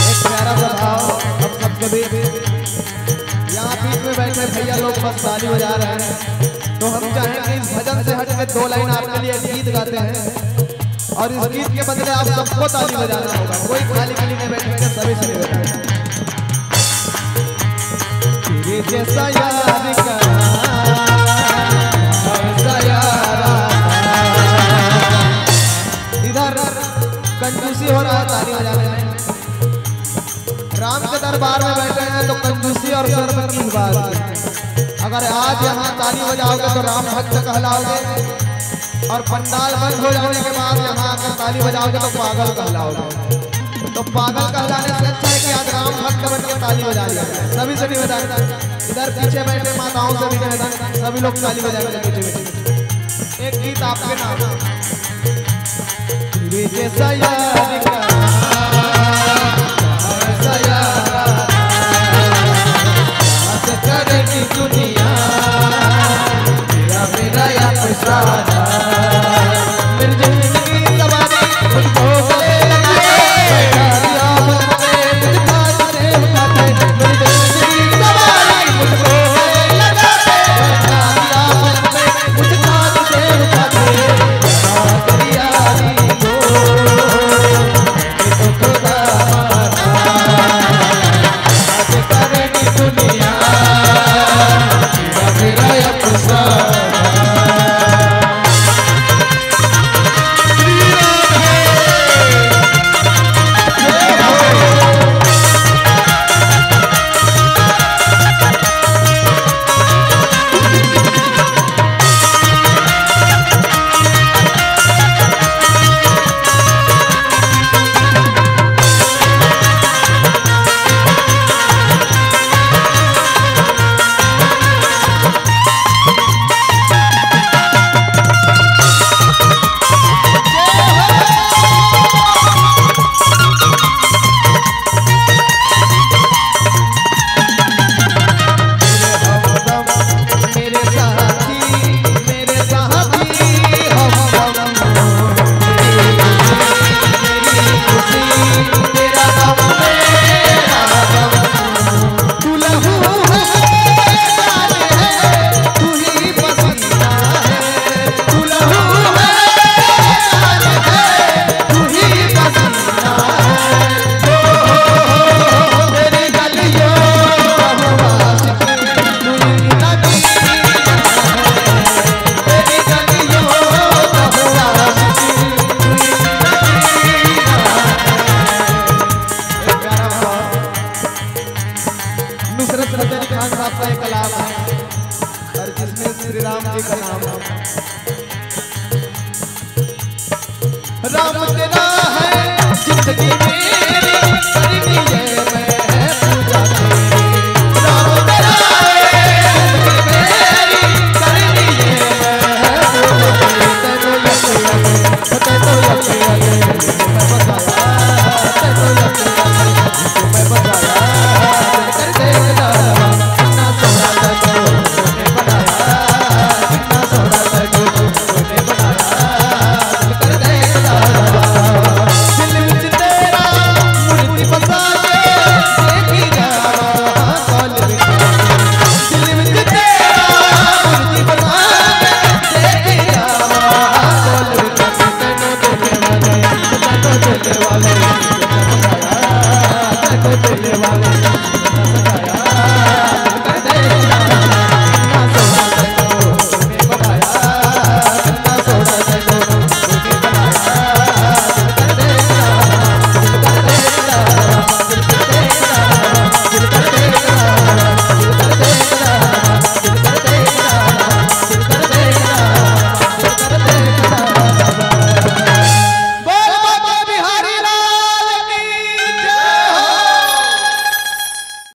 एक प्यारा सा भाव हम सबके बीच। यहाँ बीच में बैठे भैया लोग बस ताली बजा रहे हैं, तो हम चाहेंगे इस भजन से हट के दो लाइन आपके लिए गीत गाते हैं और इस गीत के बदले आप सबको ताली बजाना होगा। कोई खाली खाली नहीं बैठेंगे, सभी से निवेदन है। तेरे जैसा यार का, ऐसा यार। इधर कंजूसी हो रहा है ताली बजाने में। राम के दरबार में बैठे हैं तो कंजूसी और शर्म की बात है। अगर आज यहाँ ताली बजाओगे तो राम भक्त कहलाओगे, और पंडाल बंद हो जाने के बाद यहाँ आकर ताली बजाओगे तो पागल कहलाओगे। तो पागल कहलाने से अच्छा है कि आज राम भक्त बन के ताली बजा लिया। सभी से निवेदन, इधर पीछे बैठे माताओं से भी निवेदन, सभी लोग ताली बजाएंगे पीछे बैठे। एक गीत आपके नाम। तेरे जैसा यार का, ऐसा यार, बात करेगी दुनिया, तेरा मेरा या कोई सारा। मेरी जिंदगी सवारी मुझको गले लगा, बैठा दिया मुझ पे, मुझे खास से उठा के, मेरी जिंदगी सवारी मुझको गले लगा के, बैठा दिया मुझ पे, मुझे खास से उठा के, बना दरिया दी को।